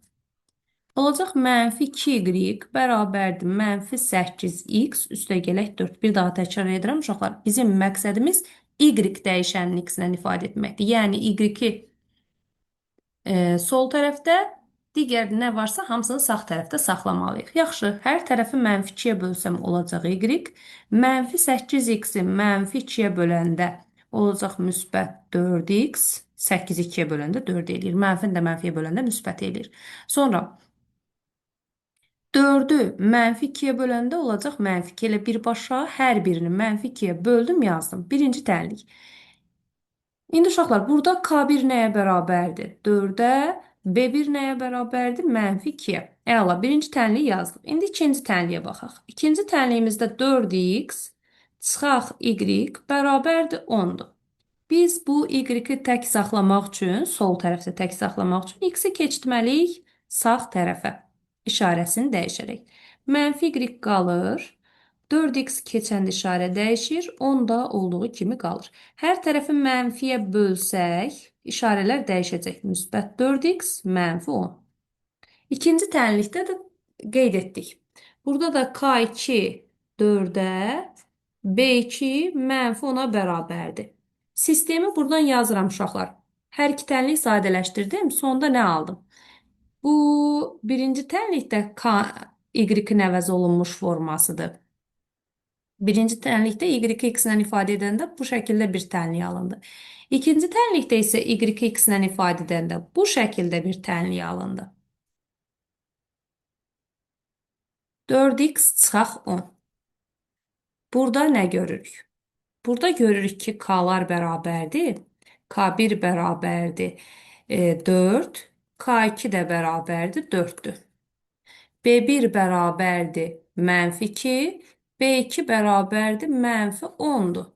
Olacaq mənfi 2y bərabərdir mənfi 8x üstə gələk 4. Bir daha təkrar edirəm uşaqlar. Bizim məqsədimiz y dəyişənini x-lə ifadə etməkdir. Yəni y-i sol tərəfdə, digər nə varsa hamısını sağ tərəfdə saxlamalıyıq. Yaxşı, hər tərəfi mənfi 2-yə bölsəm olacaq y. Mənfi 8x-i mənfi 2-yə böləndə olacaq müsbət 4x. 8-i 2-yə böləndə 4 eləyir. Mənfini də mənfiyə böləndə müsbət eləyir. Sonra 4-ü mənfi 2-yə böləndə olacaq mənfi 2. Elə birbaşa hər birini mənfi 2-yə böldüm, yazdım. Birinci tənlik. İndi uşaqlar, burada K1 nəyə bərabərdir? 4-ə, B1 nəyə bərabərdir? Mənfi 2-yə. Əla, birinci tənliyi yazdıq. İndi ikinci tənliyə baxaq. İkinci tənliyimizdə 4x çıxaq y bərabərdir 10-dur. Biz bu y-i tək saxlamaq üçün, sol tərəfdə tək saxlamaq üçün x-i keçirtməliyik sağ tərəfə, işarəsini dəyişərək. Mənfi y qalır. 4x keçəndə işarə dəyişir, 10 da olduğu kimi qalır. Hər tərəfi mənfiyə bölsək, işarələr dəyişəcək. Müsbət 4x, mənfi 10. İkinci tənlikdə də qeyd etdik. Burada da K2 4-ə, B2 mənfi 10-a bərabərdir. Sistemi buradan yazıram uşaqlar. Hər iki tənlik sadələşdirdim. Sonda nə aldım? Bu birinci tənlikdə K, Y-in əvəz olunmuş formasıdır. Birinci tənlikdə Y x-lə ifadə edəndə bu şəkildə bir tənlik alındı. İkinci tənlikdə isə Y x-lə ifadə edəndə bu şəkildə bir tənlik alındı. 4x çıxaq 10. Burada nə görürük? Burada görürük ki, K-lar bərabərdir. K1 bərabərdir 4, K2 də bərabərdir 4-dür. B1 bərabərdir mənfi 2, B2 bərabərdir mənfi 10-dur.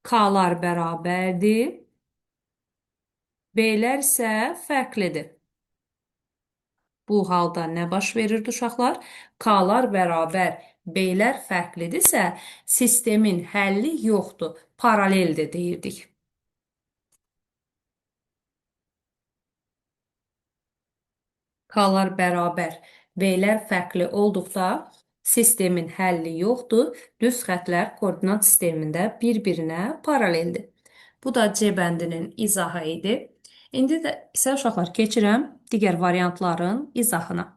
K-lar bərabərdir, B-lər isə fərqlidir. Bu halda nə baş verirdi uşaqlar? K-lar bərabər, B-lər fərqlidirsə, sistemin həlli yoxdur, paraleldir deyirdik. K-lar bərabər, B-lər fərqli olduqda sistemin həlli yoxdur. Düz xətlər koordinat sistemində bir-birinə paraleldir. Bu da C bəndinin izahı idi. İndi də isə uşaqlar keçirəm digər variantların izahına.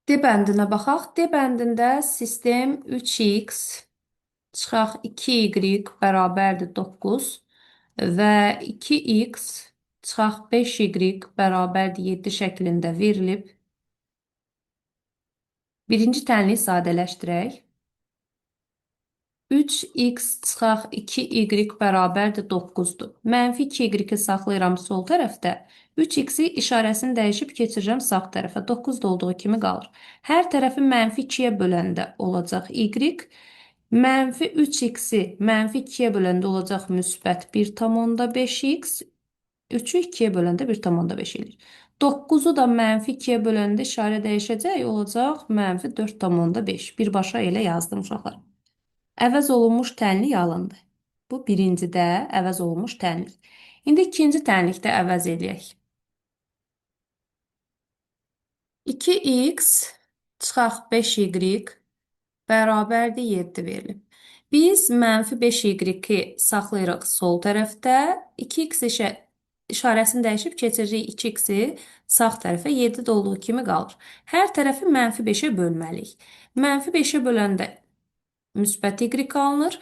D bəndinə baxaq. D bəndində sistem 3x çıxaq 2y bərabərdir 9 və 2x çıxaq 5y bərabərdir 7 şəklində verilib. Birinci tənliyi sadələşdirək. 3x çıxaq 2y bərabərdir 9-dur. Mənfi 2y-i saxlayıram sol tərəfdə. 3x-i işarəsini dəyişib keçirirəm sağ tərəfə. 9 da olduğu kimi qalır. Hər tərəfi mənfi 2-yə böləndə olacaq y. Mənfi 3x-i mənfi 2-yə böləndə olacaq müsbət 1,5x. 3-ü 2-yə böləndə 1,5 eləyir. 9-u da mənfi 2-yə böləndə işarə dəyişəcək, olacaq mənfi 4,5. Birbaşa elə yazdım uşaqlar. Əvəz olunmuş tənlik alındı. Bu birincidə əvəz olunmuş tənlik. İndi ikinci tənlikdə əvəz eləyək. 2x çıxaq 5y bərabərdir 7 verilib. Biz mənfi 5y-i saxlayırıq sol tərəfdə. 2x işə İşarəsini dəyişib keçiririk 2x-i sağ tərəfə 7 də olduğu kimi qalır. Hər tərəfi mənfi 5-ə bölməliyik. Mənfi 5-ə böləndə müsbət y alınır.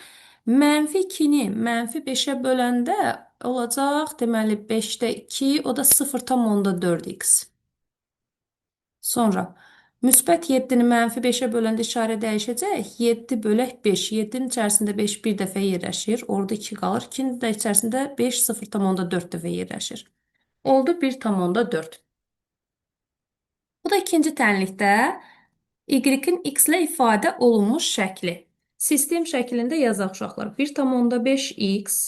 Mənfi 2-ni mənfi 5-ə böləndə olacaq, deməli 5-də 2, o da 0,4x. Sonra müsbət 7-ni mənfi 5-ə böləndə işarə dəyişəcək. 7 bölək 5. 7-nin içərisində 5 bir dəfə yerləşir. Orada 2 qalır. 2-nin də içərisində 5 0,4 dəfə yerləşir. Oldu 1,4. Bu da ikinci tənlikdə y-in x ilə ifadə olunmuş şəkli. Sistem şəklində yazaq uşaqlar. 1,5x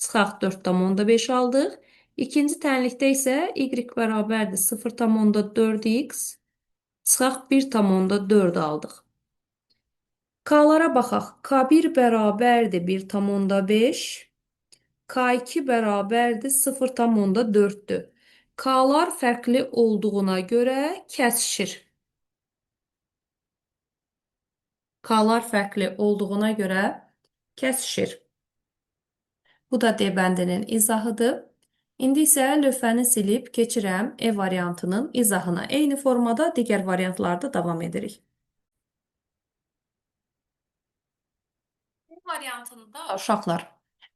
çıxaq 4,5 aldıq. İkinci tənlikdə isə y bərabərdir 0,4x çıxaq 1,4 aldıq. K-lara baxaq. K1 bərabərdir 1,5. K2 bərabərdir 0,4-dür. K-lar fərqli olduğuna görə kəsişir. K-lar fərqli olduğuna görə kəsişir. Bu da D bəndinin izahıdır. İndi isə lövhəni silib keçirəm E variantının izahına. Eyni formada digər variantlarda davam edirik. E variantında uşaqlar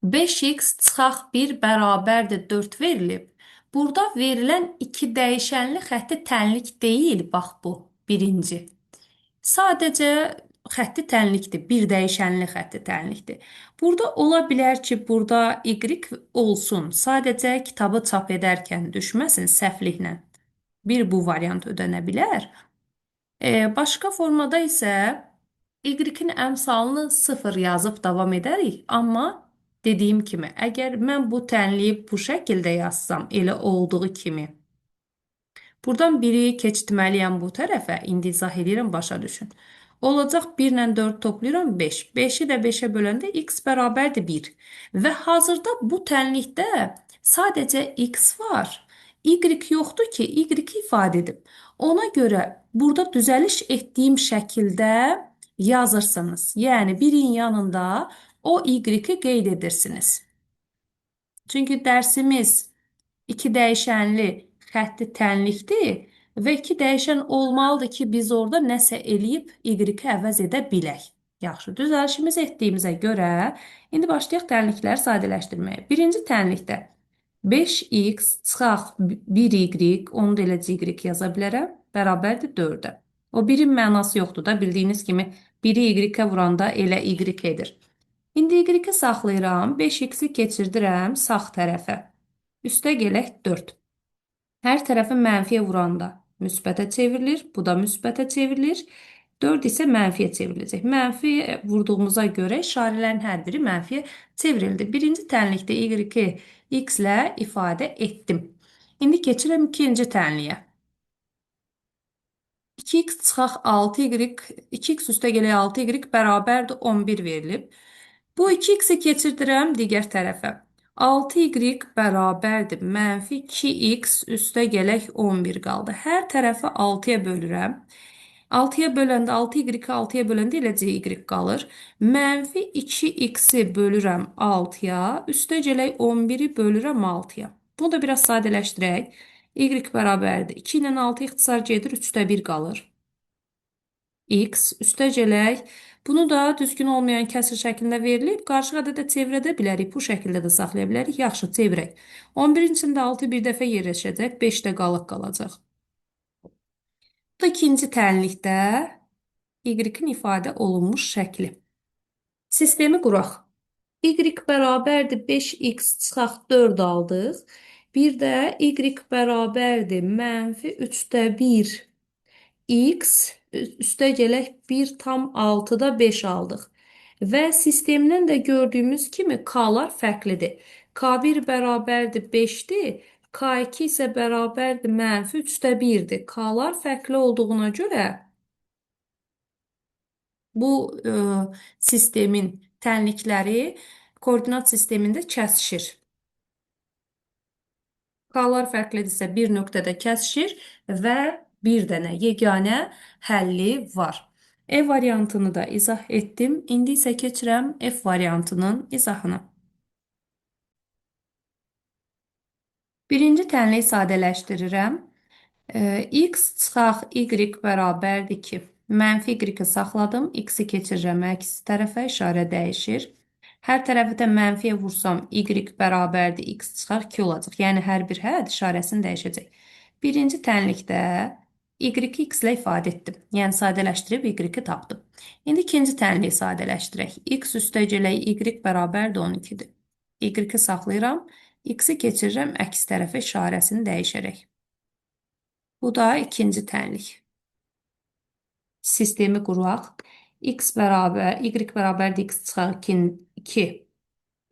5x çıxaq 1 bərabərdir 4 verilib. Burada verilən iki dəyişənli xətti tənlik deyil, bax bu birinci. Sadəcə xətti tənlikdir, bir dəyişənli xətti tənlikdir. Burada ola bilər ki, burada y olsun. Sadəcə kitabı çap edərkən düşməsin səhvliklə. Bir bu variant ödənə bilər. Başqa formada isə y-in əmsalını 0 yazıb davam edərik. Amma dediyim kimi, əgər mən bu tənliyi bu şəkildə yazsam, elə olduğu kimi, buradan biri keçirtməliyəm bu tərəfə, indi izah edirəm, başa düşün. Olacaq 1 ilə 4 toplayıram 5. 5-i də 5-ə böləndə x bərabərdir 1. Və hazırda bu tənlikdə sadəcə x var. Y yoxdur ki, y ifadə edib. Ona görə burada düzəliş etdiyim şəkildə yazırsınız. Yəni 1-in yanında o y-i qeyd edirsiniz. Çünki dərsimiz iki dəyişənli xətti tənlikdir və iki dəyişən olmalıdır ki, biz orada nəsə eləyib y-i əvəz edə bilək. Yaxşı, düzəlişimizi etdiyimizə görə indi başlayaq tənlikləri sadələşdirməyə. Birinci tənlikdə 5x çıxaq 1y, onu da eləcə y yaza bilərəm, bərabərdir 4-ə. O birin mənası yoxdur da, bildiyiniz kimi 1-i y-ə vuranda elə y edir. İndi y-i saxlayıram, 5x-i keçirdirəm sağ tərəfə. Üstə gələk 4. Hər tərəfi mənfiyə vuranda müsbətə çevrilir, bu da müsbətə çevrilir. 4 isə mənfiyə çevriləcək. Mənfi vurduğumuza görə işarələrin hər biri mənfiyə çevrildi. Birinci tənlikdə y-i x ilə ifadə etdim. İndi keçirəm ikinci tənliyə. 2x çıxaq 6y, 2x üstə gələk 6y bərabərdir 11 verilib. Bu 2x-i keçirdirəm digər tərəfə. 6y bərabərdir mənfi 2x üstə gələk 11 qaldı. Hər tərəfi 6-ya bölürəm. 6-ya böləndə 6y 6-ya böləndə eləcə y qalır. Mənfi 2x-i bölürəm 6-ya, üstə gələk 11-i bölürəm 6-ya. Bunu da biraz sadələşdirək. Y bərabərdir. 2 ilə 6 ixtisar gedir, 3-də 1 qalır. X üstə gələk. Bunu da düzgün olmayan kəsr şəklində verilib. Qarışıq ədədə çevirə də bilərik. Bu şəkildə də saxlaya bilərik. Yaxşı, çevirək. 11-in içində 6 bir dəfə yerləşəcək. 5 də qalıq qalacaq. Bu da ikinci tənlikdə y-in ifadə olunmuş şəkli. Sistemi quraq. Y bərabərdir 5x çıxaq 4 aldıq. Bir də y bərabərdir mənfi 3-də 1 x üstə gələk 1,6-da 5 aldıq. Və sistemdən də gördüyümüz kimi k-lar fərqlidir. K1 bərabərdir 5-dir. K2 isə bərabərdir mənfi 3-də 1-dir. K-lar fərqli olduğuna görə bu sistemin tənlikləri koordinat sistemində kəsişir. K-lar fərqlidirsə bir nöqtədə kəsişir və bir dənə yeganə həlli var. E variantını da izah etdim. İndi isə keçirəm F variantının izahına. Birinci tənliyi sadələşdirirəm. X çıxaq y bərabərdir 2. Mənfi y-i saxladım. X-i keçirirəm əks tərəfə, işarə dəyişir. Hər tərəfi də mənfiyə vursam y bərabərdir x çıxaq 2 olacaq. Yəni hər bir hədd işarəsini dəyişəcək. Birinci tənlikdə y-i x ilə ifadə etdim. Yəni sadələşdirib y-i tapdım. İndi ikinci tənliyi sadələşdirək. X üstə gələk y bərabərdir 12-dir. Y-i saxlayıram. X-i keçirirəm əks tərəfə işarəsini dəyişərək. Bu da ikinci tənlik. Sistemi quraq. X bərabər, Y bərabərdir x çıxaq 2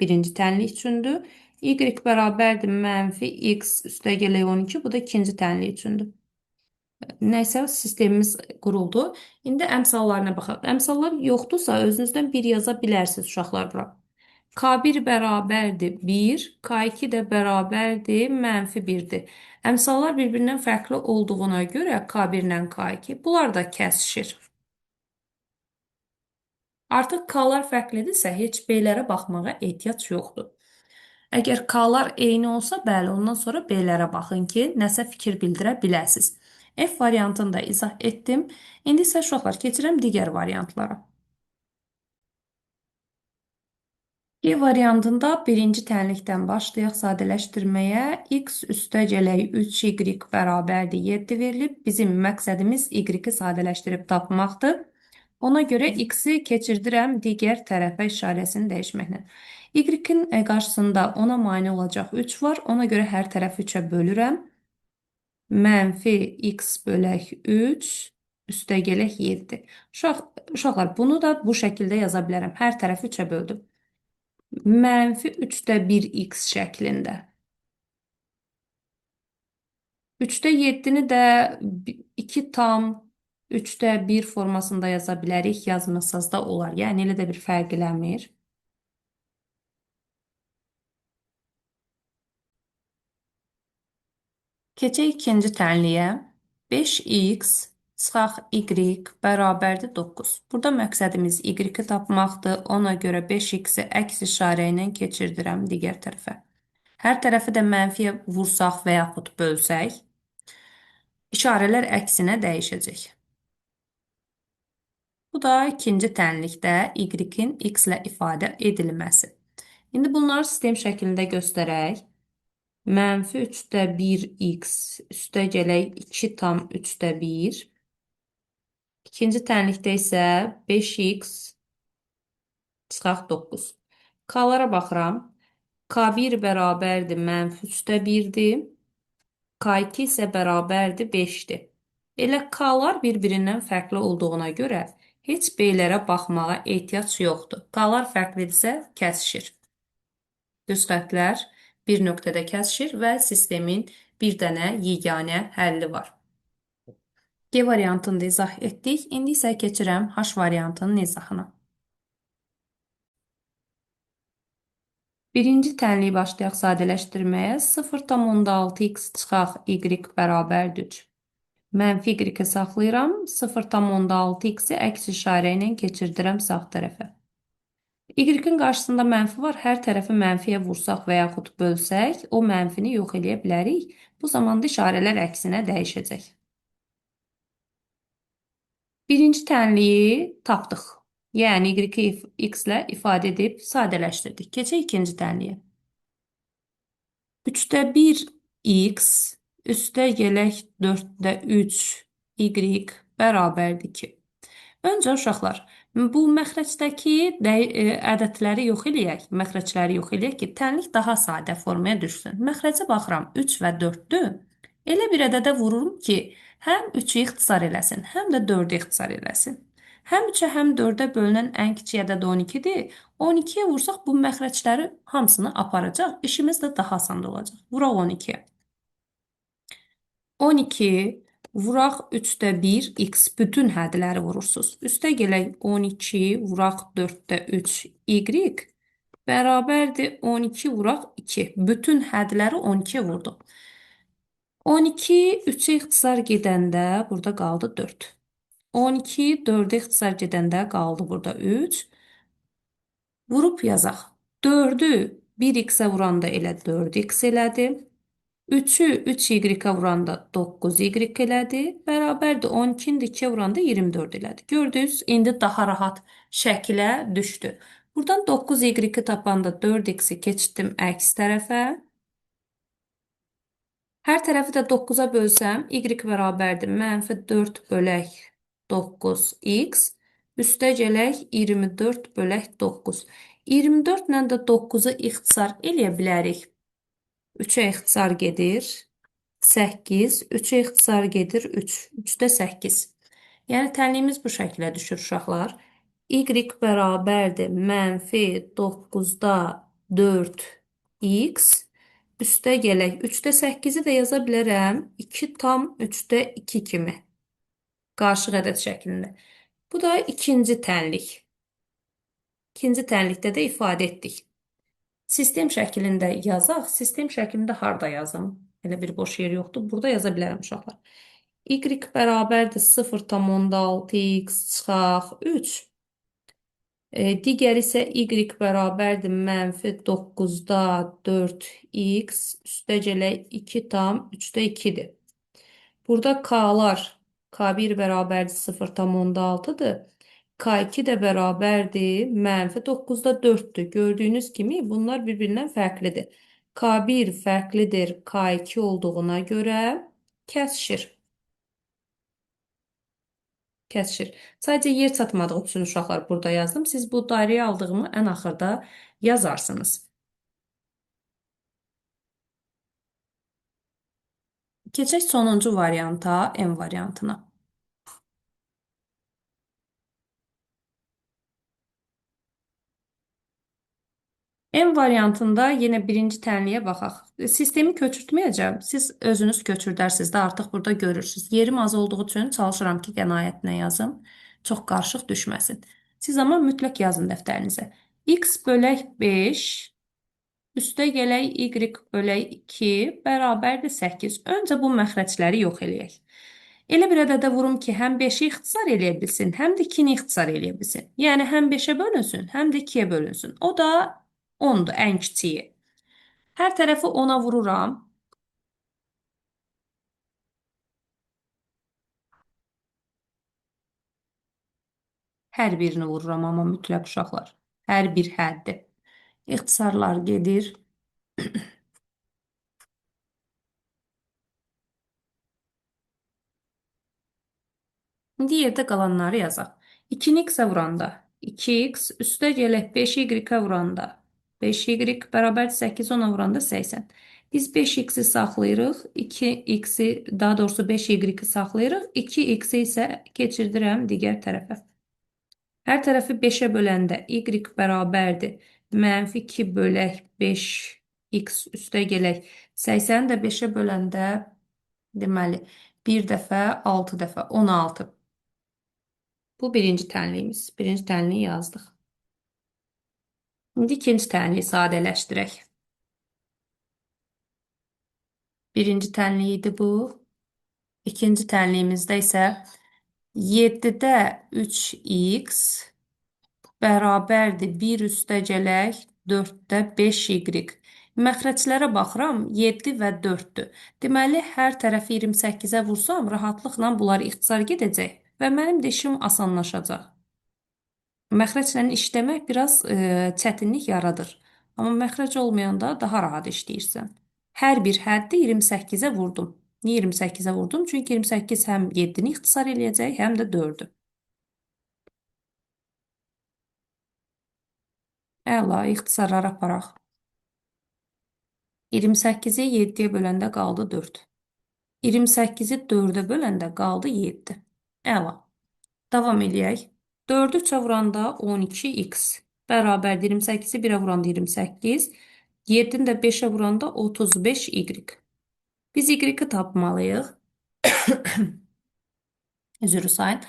birinci tənlik üçündür. Y bərabərdir mənfi x üstə gələk 12. Bu da ikinci tənlik üçündür. Nəysə, sistemimiz quruldu. İndi əmsallarına baxaq. Əmsallar yoxdursa, özünüzdən bir yaza bilərsiniz uşaqlar bura. K1 bərabərdir 1, K2 də bərabərdir mənfi 1-dir. Əmsallar bir-birindən fərqli olduğuna görə K1 ilə K2 bunlar da kəsişir. Artıq K-lar fərqlidirsə, heç B-lərə baxmağa ehtiyac yoxdur. Əgər K-lar eyni olsa, bəli, ondan sonra B-lərə baxın ki, nəsə fikir bildirə biləsiniz. F variantını da izah etdim. İndi isə uşaqlar keçirəm digər variantlara. G variantında birinci tənlikdən başlayaq sadələşdirməyə. X üstə gələk 3y bərabərdir 7 verilib. Bizim məqsədimiz y-i sadələşdirib tapmaqdır. Ona görə x-i keçirdirəm digər tərəfə işarəsini dəyişməklə. Y-in qarşısında ona mane olacaq 3 var. Ona görə hər tərəfi 3-ə bölürəm. Mənfi x bölək 3 üstə gələk 7. Uşaqlar, bunu da bu şəkildə yaza bilərəm. Hər tərəfi 3-ə böldüm. Mənfi 3-də 1x şəklində. 3-də 7-ni də 2 tam 3-də 1 formasında yaza bilərik. Yazmasaz da olar. Yəni, elə də bir fərq eləmir. Keçək ikinci tənliyə. 5x çıxaq y bərabərdir 9. Burada məqsədimiz y-i tapmaqdır. Ona görə 5x-i əks işarə ilə keçirdirəm digər tərəfə. Hər tərəfi də mənfiyə vursaq və yaxud bölsək, işarələr əksinə dəyişəcək. Bu da ikinci tənlikdə y-in x ilə ifadə edilməsi. İndi bunları sistem şəklində göstərək. Mənfi 3-də 1x üstə gələk 2 tam 3-də 1. İkinci tənlikdə isə 5x çıxaq 9. K-lara baxıram. K1 bərabərdir mənfi 3-də 1-dir. K2 isə bərabərdir 5-dir. Elə K-lar bir-birindən fərqli olduğuna görə heç B-lərə baxmağa ehtiyac yoxdur. K-lar fərqlidirsə kəsişir. Düz xəttlər bir nöqtədə kəsişir və sistemin bir dənə yeganə həlli var. G variantını da izah etdik. İndi isə keçirəm H variantının izahına. Birinci tənliyi başlayaq sadələşdirməyə. 0,6x çıxaq y bərabərdir 3. Mənfi y-i saxlayıram. 0,6x-i əks işarə ilə keçirdirəm sağ tərəfə. Y-in qarşısında mənfi var. Hər tərəfi mənfiyə vursaq və yaxud bölsək, o mənfini yox eləyə bilərik. Bu zaman da işarələr əksinə dəyişəcək. Birinci tənliyi tapdıq. Yəni y-i x ilə ifadə edib sadələşdirdik. Keçək ikinci tənliyə. 3-də 1 x üstə gələk 4-də 3 y bərabərdir 2. Öncə uşaqlar, bu məxrəcdəki ədədləri yox eləyək, məxrəcləri yox eləyək ki, tənlik daha sadə formaya düşsün. Məxrəcə baxıram, 3 və 4-dür. Elə bir ədədə vururum ki, həm 3-ü ixtisar eləsin, həm də 4-ü ixtisar eləsin. Həm 3-ə, həm 4-ə bölünən ən kiçik ədəd 12-dir. 12-yə vursaq bu məxrəcləri hamısını aparacaq. İşimiz də daha asan olacaq. Vuraq 12-yə. 12 vuraq 3-də 1 x bütün hədləri vurursunuz. Üstə gələk 12 vuraq 4-də 3 y bərabərdir 12 vuraq 2. Bütün hədləri 12-yə vurduq. 12 3-ə ixtisar gedəndə burada qaldı 4. 12 4-ə ixtisar gedəndə qaldı burada 3. Vurub yazaq. 4-ü 1x-ə vuranda elə 4x elədi. 3-ü 3y-ə vuranda 9y elədi. Bərabərdir 12-ni də 2-yə vuranda 24 elədi. Gördünüz, indi daha rahat şəkilə düşdü. Buradan 9y-i tapanda 4x-i keçirtdim əks tərəfə. Hər tərəfi də 9-a bölsəm, y bərabərdir mənfi 4 bölək 9x. Üstə gələk 24 bölək 9. 24 ilə də 9-u ixtisar eləyə bilərik. 3-ə ixtisar gedir 8, 3-ə ixtisar gedir 3. 3-də 8. Yəni, tənliyimiz bu şəklə düşür uşaqlar. Y bərabərdir mənfi 9-da 4x. Üstə gələk 3-də 8-i də yaza bilərəm. 2 tam 3-də 2 kimi. Qarışıq ədəd şəklində. Bu da ikinci tənlik. İkinci tənlikdə də ifadə etdik. Sistem şəklində yazaq. Sistem şəklində harda yazım? Elə bir boş yer yoxdur. Burada yaza bilərəm uşaqlar. Y bərabərdir 0,6x çıxaq 3. Digəri isə y bərabərdir mənfi 9-da 4x üstə gələk 2 tam 3-də 2-dir. Burada k-lar k1 bərabərdir 0,6-dır. K2 də bərabərdir mənfi 9-da 4-dür. Gördüyünüz kimi bunlar bir-birindən fərqlidir. K1 fərqlidir K2 olduğuna görə kəsişir. Kəsişir. Sadəcə yer çatmadığı üçün uşaqlar burada yazdım. Siz bu dairəyə aldığımı ən axırda yazarsınız. Keçək sonuncu varianta, M variantına. M variantında yenə birinci tənliyə baxaq. Sistemi köçürtməyəcəm. Siz özünüz köçürdərsiniz də artıq burada görürsünüz. Yerim az olduğu üçün çalışıram ki, qənaətinə yazım. Çox qarışıq düşməsin. Siz amma mütləq yazın dəftərinizə. X bölək 5, üstə gələk Y bölək 2 bərabərdir 8. Öncə bu məxrəcləri yox eləyək. Elə bir ədədə vurum ki, həm 5-i ixtisar eləyə bilsin, həm də 2-ni ixtisar eləyə bilsin. Yəni, həm 5-ə bölünsün, həm də 2-yə bölünsün. O da 10-dur, ən kiçiyi. Hər tərəfi 10-a vururam. Hər birini vururam, amma mütləq uşaqlar. Hər bir həddi. İxtisarlar gedir. İndi yerdə qalanları yazaq. 2-ni x-ə vuranda 2x, üstə gələk 5y-ə vuranda 5y bərabər 8, 10-a vuranda 80. Biz 5x-i saxlayırıq, 2x-i, daha doğrusu 5y-i saxlayırıq, 2x-i isə keçirdirəm digər tərəfə. Hər tərəfi 5-ə böləndə y bərabərdir mənfi 2 bölək 5x üstə gələk. 80-i də 5-ə böləndə, deməli, 1 dəfə, 6 dəfə, 16. Bu birinci tənliyimiz. Birinci tənliyi yazdıq. İndi ikinci tənliyi sadələşdirək. Birinci tənliyi idi bu. İkinci tənliyimizdə isə 7-də 3x bərabərdir 1 üstə gələk 4-də 5y. Məxrəclərə baxıram, 7 və 4-dür. Deməli, hər tərəfi 28-ə vursam, rahatlıqla bunlar ixtisar gedəcək və mənim də işim asanlaşacaq. Məxrəclə işləmək biraz çətinlik yaradır. Amma məxrəc olmayanda daha rahat işləyirsən. Hər bir həddi 28-ə vurdum. Niyə 28-ə vurdum? Çünki 28 həm 7-ni ixtisar eləyəcək, həm də 4-ü. Əla, ixtisarlar aparaq. 28-i 7-yə böləndə qaldı 4. 28-i 4-ə böləndə qaldı 7. Əla. Davam eləyək. 4-ü 3-ə vuranda 12x bərabərdir 28-i 1-ə vuranda 28, 7-ni də 5-ə vuranda 35y. Biz y-i tapmalıyıq. Üzr sayın.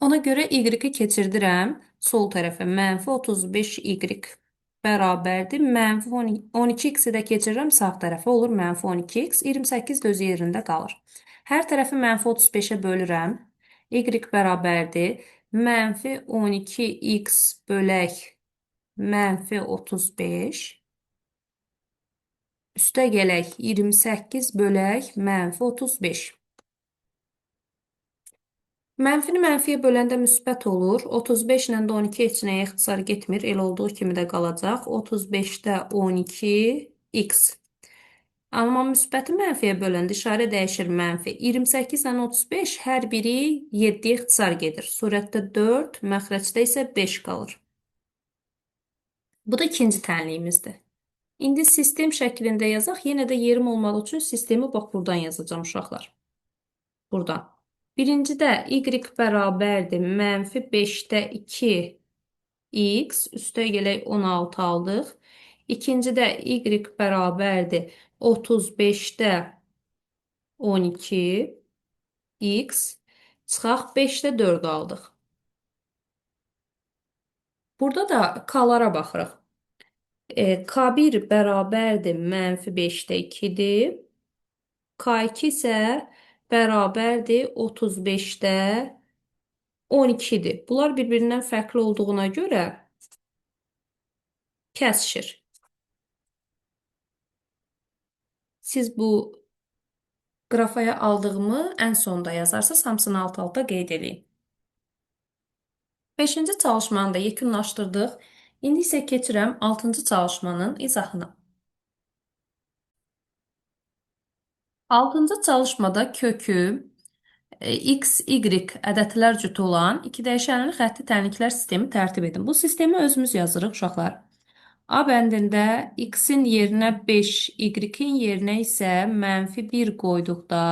Ona görə y-i keçirdirəm sol tərəfə. Mənfi 35y bərabərdir. Mənfi 12x-i də keçirirəm sağ tərəfə. Olur mənfi 12x. 28 də öz yerində qalır. Hər tərəfi mənfi 35-ə bölürəm. Y bərabərdir. Mənfi 12x bölək mənfi 35. Üstə gələk 28 bölək mənfi 35. Mənfini mənfiyə böləndə müsbət olur. 35 ilə də 12 heç nəyə ixtisar getmir. Elə olduğu kimi də qalacaq. 35-də 12 x. Amma müsbəti mənfiyə böləndə işarə dəyişir mənfi. 28 ilə 35 hər biri 7-yə ixtisar gedir. Surətdə 4, məxrəcdə isə 5 qalır. Bu da ikinci tənliyimizdir. İndi sistem şəklində yazaq. Yenə də yerim olmadığı üçün sistemi bax buradan yazacağam uşaqlar. Buradan. Birincidə y bərabərdir mənfi 5-də 2 x, üstə gələk 16 aldıq. İkincidə y bərabərdir 35-də 12 x, çıxaq 5-də 4 aldıq. Burada da k-lara baxırıq. K1 bərabərdir mənfi 5-də 2-dir. K2 isə bərabərdir 35-də 12-dir. Bunlar bir-birindən fərqli olduğuna görə kəsişir. Siz bu qrafaya aldığımı ən sonda yazarsınız, hamısını alt-alta qeyd eləyin. 5-ci çalışmanı da yekunlaşdırdıq. İndi isə keçirəm 6-cı çalışmanın izahına. 6-cı çalışmada kökü x, y ədədlər cütü olan iki dəyişənli xətti tənliklər sistemi tərtib edin. Bu sistemi özümüz yazırıq uşaqlar. A bəndində x-in yerinə 5, y-in yerinə isə mənfi 1 qoyduqda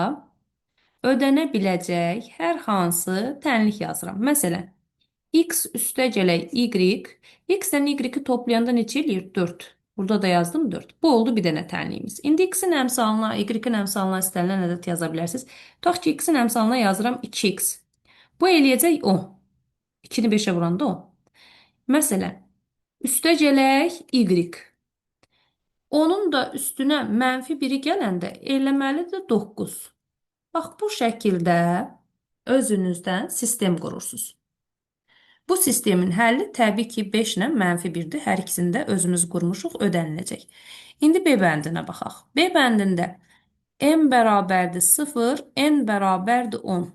ödənə biləcək hər hansı tənlik yazıram. Məsələn, x üstə gələk y, x-lə y-i toplayanda neçə eləyir? 4. Burada da yazdım 4. Bu oldu bir dənə tənliyimiz. İndi x-in əmsalına, y-in əmsalına istənilən ədəd yaza bilərsiniz. Tutaq ki, x-in əmsalına yazıram 2x. Bu eləyəcək 10. 2-ni 5-ə vuranda 10. Məsələn, üstə gələk y. Onun da üstünə mənfi 1-i gələndə eləməlidir 9. Bax, bu şəkildə özünüzdən sistem qurursunuz. Bu sistemin həlli təbii ki 5 ilə mənfi 1-dir. Hər ikisini də özümüz qurmuşuq, ödəniləcək. İndi B bəndinə baxaq. B bəndində m bərabərdir 0, n bərabərdir 10.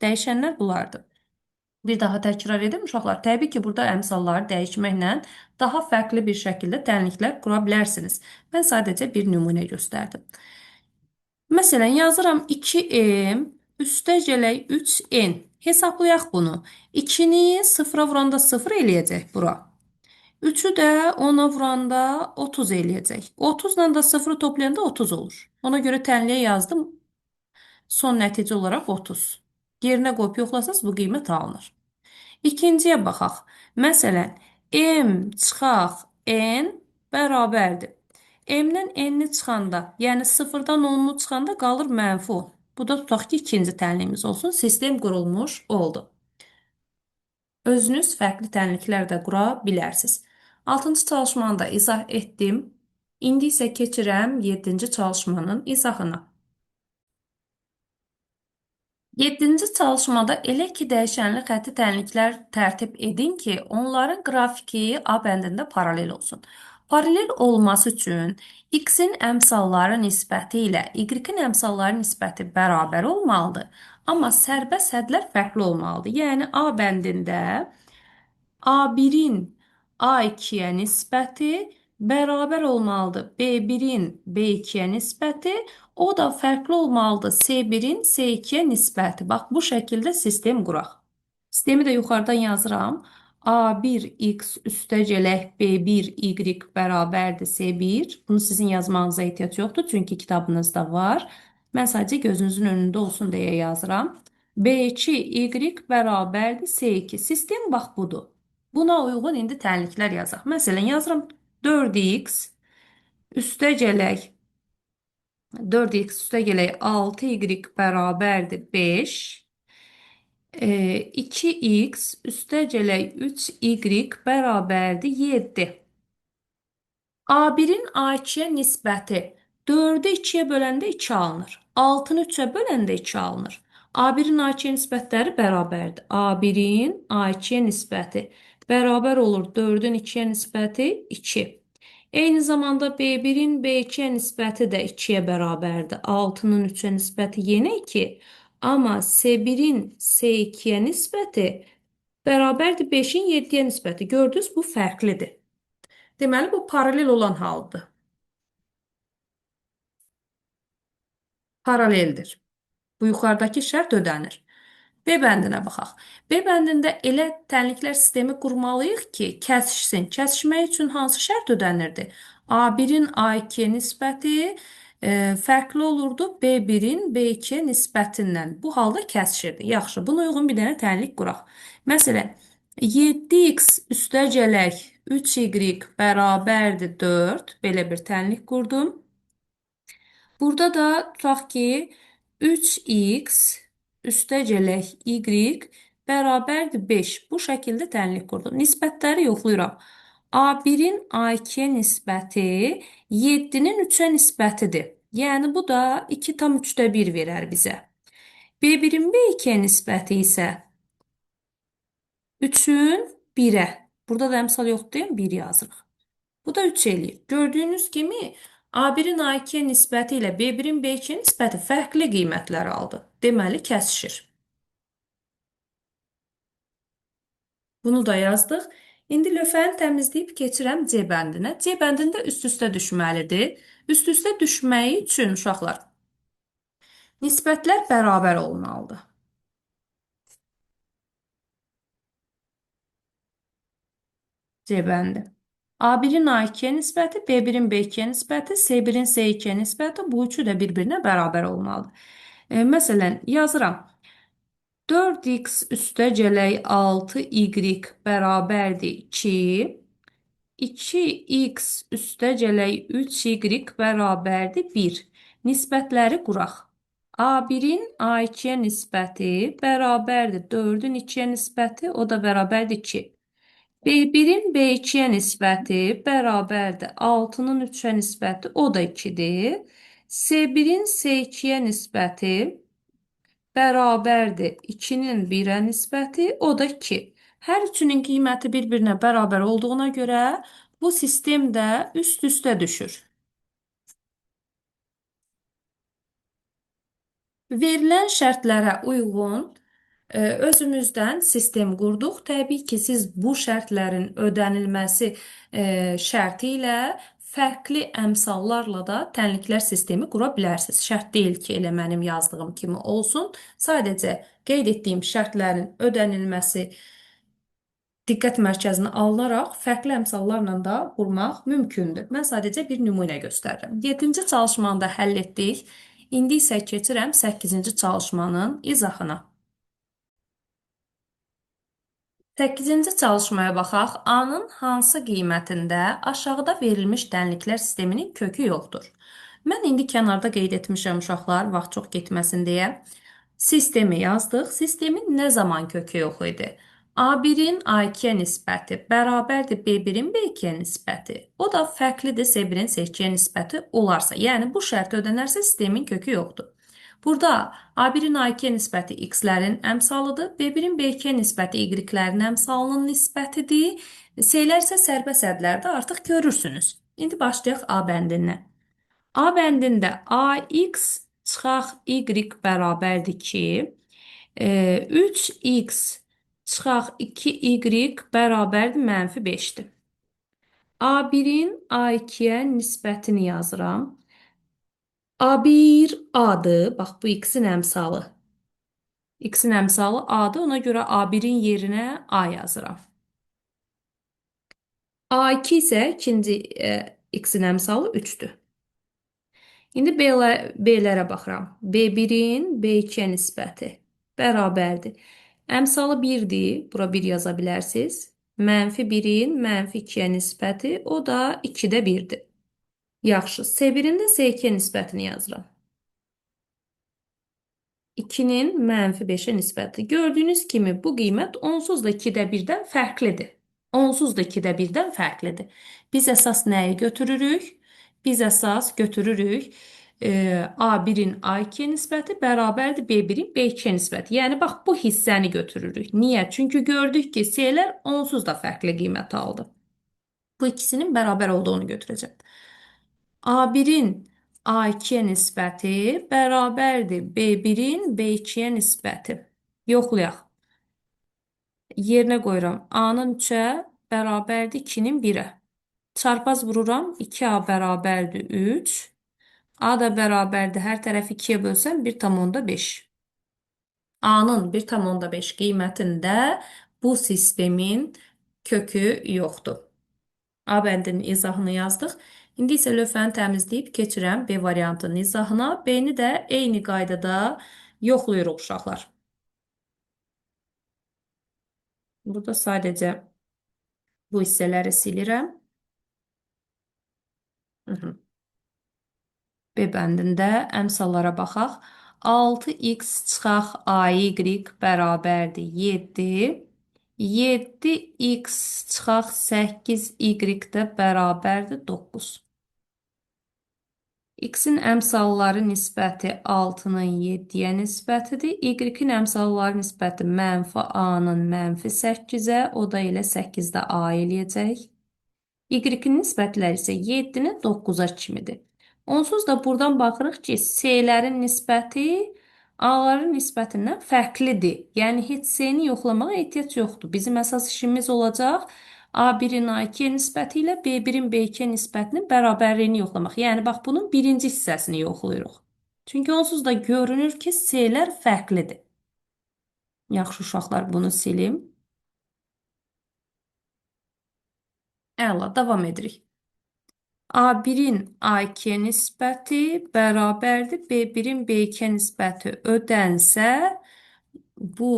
Dəyişənlər bunlardır. Bir daha təkrar edim uşaqlar. Təbii ki, burada əmsalları dəyişməklə daha fərqli bir şəkildə tənliklər qura bilərsiniz. Mən sadəcə bir nümunə göstərdim. Məsələn, yazıram 2m üstə gələk 3n. Hesablayaq bunu. 2-ni 0-a vuranda 0 eləyəcək bura. 3-ü də 10-a vuranda 30 eləyəcək. 30-la da 0-ı toplayanda 30 olur. Ona görə tənliyə yazdım. Son nəticə olaraq 30. Yerinə qoyub yoxlasanız bu qiymət alınır. İkinciyə baxaq. Məsələn, m çıxaq n bərabərdir. M-dən n-ni çıxanda, yəni 0-dan 10-nu çıxanda qalır mənfi 10. Bu da tutaq ki, ikinci tənliyimiz olsun. Sistem qurulmuş oldu. Özünüz fərqli tənliklər də qura bilərsiniz. 6-cı çalışmanı da izah etdim. İndi isə keçirəm 7-ci çalışmanın izahına. 7-ci çalışmada elə ki dəyişənli xətti tənliklər tərtib edin ki, onların qrafiki A bəndində paralel olsun. Paralel olması üçün x-in əmsalları nisbəti ilə y-in əmsalları nisbəti bərabər olmalıdır. Amma sərbəst hədlər fərqli olmalıdır. Yəni A bəndində A1-in A2-yə nisbəti bərabər olmalıdır. B1-in B2-yə nisbəti, o da fərqli olmalıdır. C1-in C2-yə nisbəti. Bax, bu şəkildə sistem quraq. Sistemi də yuxarıdan yazıram. A1x üstə gələk B1y bərabərdir C1. Bunu sizin yazmağınıza ehtiyac yoxdur, çünki kitabınızda var. Mən sadəcə gözünüzün önündə olsun deyə yazıram. B2y bərabərdir C2. Sistem bax budur. Buna uyğun indi tənliklər yazaq. Məsələn, yazıram 4x üstə gələk 4x üstə gələk 6y bərabərdir 5. 2x üstə gələk 3y bərabərdir 7. A1-in A2-yə nisbəti 4-ü 2-yə böləndə 2 alınır. 6-nı 3-ə böləndə 2 alınır. A1-in A2-yə nisbətləri bərabərdir. A1-in A2-yə nisbəti bərabər olur 4-ün 2-yə nisbəti 2. Eyni zamanda B1-in B2-yə nisbəti də 2-yə bərabərdir. 6-nın 3-ə nisbəti yenə 2. Amma C1-in C2-yə nisbəti bərabərdir 5-in 7-yə nisbəti. Gördünüz, bu fərqlidir. Deməli, bu paralel olan haldır. Paraleldir. Bu yuxarıdakı şərt ödənir. B bəndinə baxaq. B bəndində elə tənliklər sistemi qurmalıyıq ki, kəsişsin. Kəsişmək üçün hansı şərt ödənirdi? A1-in A2-yə nisbəti fərqli olurdu B1-in B2-yə nisbətindən. Bu halda kəsişirdi. Yaxşı, buna uyğun bir dənə tənlik quraq. Məsələn, 7x üstəgələk 3y bərabərdir 4. Belə bir tənlik qurdum. Burada da tutaq ki, 3x üstəgələk y bərabərdir 5. Bu şəkildə tənlik qurdum. Nisbətləri yoxlayıram. A1-in A2-yə nisbəti 7-nin 3-ə nisbətidir. Yəni, bu da 2,3 verər bizə. B1-in B2-yə nisbəti isə 3-ün 1-ə. Burada da əmsal yoxdur, deyil mi? 1 yazırıq. Bu da 3 eləyir. Gördüyünüz kimi A1-in A2-yə nisbəti ilə B1-in B2-yə nisbəti fərqli qiymətlər aldı. Deməli, kəsişir. Bunu da yazdıq. İndi lövhəni təmizləyib keçirəm C bəndinə. C bəndində üst-üstə düşməlidir. Üst-üstə düşməyi üçün uşaqlar, nisbətlər bərabər olmalıdır. C bəndi. A1-in A2-yə nisbəti, B1-in B2-yə nisbəti, C1-in C2-yə nisbəti, bu üçü də bir-birinə bərabər olmalıdır. Məsələn, yazıram. 4x üstəgələk 6y bərabərdir 2. 2x üstəgələk 3y bərabərdir 1. Nisbətləri quraq. A1-in A2-yə nisbəti bərabərdir 4-ün 2-yə nisbəti, o da bərabərdir 2. B1-in B2-yə nisbəti bərabərdir 6-nın 3-ə nisbəti, o da 2-dir. C1-in C2-yə nisbəti bərabərdir 2-nin 1-ə nisbəti, o da 2. Hər üçünün qiyməti bir-birinə bərabər olduğuna görə bu sistem də üst-üstə düşür. Verilən şərtlərə uyğun özümüzdən sistem qurduq. Təbii ki, siz bu şərtlərin ödənilməsi şərti ilə fərqli əmsallarla da tənliklər sistemi qura bilərsiniz. Şərt deyil ki, elə mənim yazdığım kimi olsun. Sadəcə qeyd etdiyim şərtlərin ödənilməsi diqqət mərkəzinə alınaraq fərqli əmsallarla da qurmaq mümkündür. Mən sadəcə bir nümunə göstərirəm. 7-ci çalışmanı da həll etdik. İndi isə keçirəm 8-ci çalışmanın izahına. 8-ci çalışmaya baxaq. A-nın hansı qiymətində aşağıda verilmiş tənliklər sisteminin kökü yoxdur? Mən indi kənarda qeyd etmişəm uşaqlar, vaxt çox getməsin deyə. Sistemi yazdıq. Sistemin nə zaman kökü yox idi? A1-in A2-yə nisbəti bərabərdir B1-in B2-yə nisbəti. O da fərqlidir C1-in C2-yə nisbəti olarsa. Yəni bu şərt ödənərsə sistemin kökü yoxdur. Burada A1-in A2-yə nisbəti x-lərin əmsalıdır. B1-in B2-yə nisbəti y-lərin əmsalının nisbətidir. C-lər isə sərbəst ədlərdir. Artıq görürsünüz. İndi başlayaq A bəndindən. A bəndində AX çıxaq y bərabərdir 2. 3x çıxaq 2y bərabərdir mənfi 5-dir. A1-in A2-yə nisbətini yazıram. A1 A-dır. Bax, bu x-in əmsalı. X-in əmsalı A-dır. Ona görə A1-in yerinə A yazıram. A2 isə ikinci x-in əmsalı 3-dür. İndi B-lərə baxıram. B1-in B2-yə nisbəti bərabərdir. Əmsalı 1-dir. Bura 1 yaza bilərsiniz. Mənfi 1-in mənfi 2-yə nisbəti, o da 2-də 1-dir. Yaxşı, C1-in də C2-yə nisbətini yazıram. 2-nin mənfi 5-ə nisbəti. Gördüyünüz kimi bu qiymət onsuz da 2-də 1-dən fərqlidir. Onsuz da 2-də 1-dən fərqlidir. Biz əsas nəyi götürürük? Biz əsas götürürük A1-in A2-yə nisbəti bərabərdir B1-in B2-yə nisbəti. Yəni, bax, bu hissəni götürürük. Niyə? Çünki gördük ki, C-lər onsuz da fərqli qiymət aldı. Bu ikisinin bərabər olduğunu götürəcəm. A1-in A2-yə nisbəti bərabərdir B1-in B2-yə nisbəti. Yoxlayaq. Yerinə qoyuram. A-nın 3-ə bərabərdir 2-nin 1-ə. Çarpaz vururam. 2A bərabərdir 3. A da bərabərdir. Hər tərəfi 2-yə bölsəm 1,5. A-nın 1,5 qiymətində bu sistemin kökü yoxdur. A bəndinin izahını yazdıq. İndi isə lövhəni təmizləyib keçirəm B variantının izahına. B-ni də eyni qaydada yoxlayırıq uşaqlar. Burada sadəcə bu hissələri silirəm. B bəndində əmsallara baxaq. 6x çıxaq AY bərabərdir 7. 7x çıxaq 8y də bərabərdir 9. X-in əmsalları nisbəti 6-nın 7-yə nisbətidir. Y-in əmsalları nisbəti mənfi A-nın mənfi 8-ə, o da elə 8-də A eləyəcək. Y-in nisbətləri isə 7-nin 9-a kimidir. Onsuz da buradan baxırıq ki, S-lərin nisbəti A-ların nisbətindən fərqlidir. Yəni, heç S-ni yoxlamağa ehtiyac yoxdur. Bizim əsas işimiz olacaq A1-in A2-yə nisbəti ilə B1-in B2-yə nisbətinin bərabərliyini yoxlamaq. Yəni, bax, bunun birinci hissəsini yoxlayırıq. Çünki onsuz da görünür ki, S-lər fərqlidir. Yaxşı, uşaqlar, bunu silim. Əla, davam edirik. A1-in A2-yə nisbəti bərabərdir. B1-in B2-yə nisbəti ödənsə, bu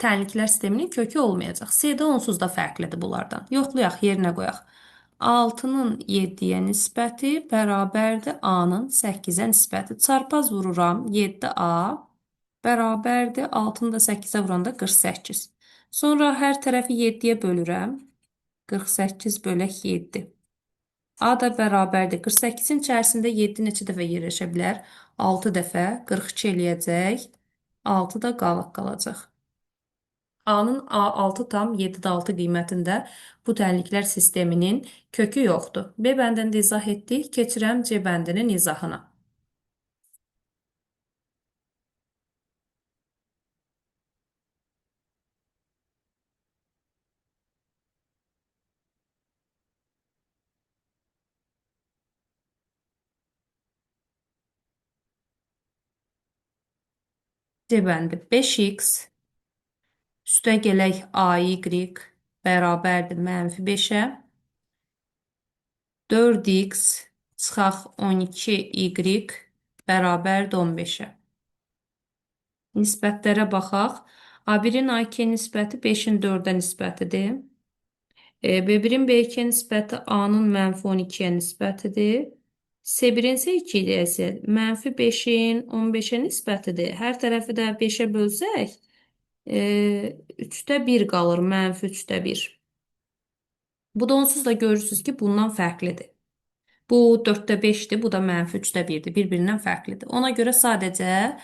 tənliklər sisteminin kökü olmayacaq. S-də onsuz da fərqlidir bunlardan. Yoxlayaq, yerinə qoyaq. 6-nın 7-yə nisbəti bərabərdir A-nın 8-ə nisbəti. Çarpaz vururam. 7A bərabərdir. 6-nı da 8-ə vuranda 48. Sonra hər tərəfi 7-yə bölürəm. 48 bölək 7. A da bərabərdir. 48-in içərisində 7 neçə dəfə yerləşə bilər? 6 dəfə. 42 eləyəcək. 6 da qalıq qalacaq. A-nın A6,7-6 qiymətində bu tənliklər sisteminin kökü yoxdur. B bəndini də izah etdik. Keçirəm C bəndinin izahına. C bəndi 5x üstə gələk AY bərabərdir mənfi 5-ə. 4x çıxaq 12y bərabərdir 15-ə. Nisbətlərə baxaq. A1-in A2-yə nisbəti 5-in 4-ə nisbətidir. B1-in B2-yə nisbəti A-nın mənfi 12-yə nisbətidir. S1-in S2 isə mənfi 5-in 15-ə nisbətidir. Hər tərəfi də 5-ə bölsək, 3-də 1 qalır, mənfi 3-də 1. Bu da onsuz da görürsünüz ki, bundan fərqlidir. Bu 4-də 5-dir, bu da mənfi 3-də 1-dir. Bir-birindən fərqlidir. Ona görə sadəcə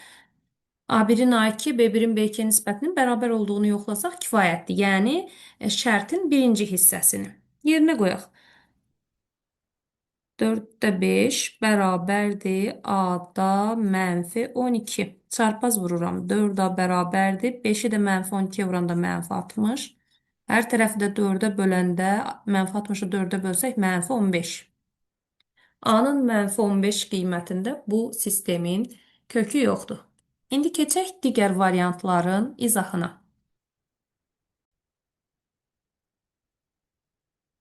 A1-in A2, B1-in B2 nisbətinin bərabər olduğunu yoxlasaq kifayətdir. Yəni, şərtin birinci hissəsini. Yerinə qoyaq. 4-də 5 bərabərdir A-da mənfi 12. Çarpaz vururam. 4A bərabərdir. 5-i də mənfi 12-yə vuranda mənfi 60. Hər tərəfi də 4-ə böləndə mənfi 60-ı 4-ə bölsək mənfi 15. A-nın mənfi 15 qiymətində bu sistemin kökü yoxdur. İndi keçək digər variantların izahına.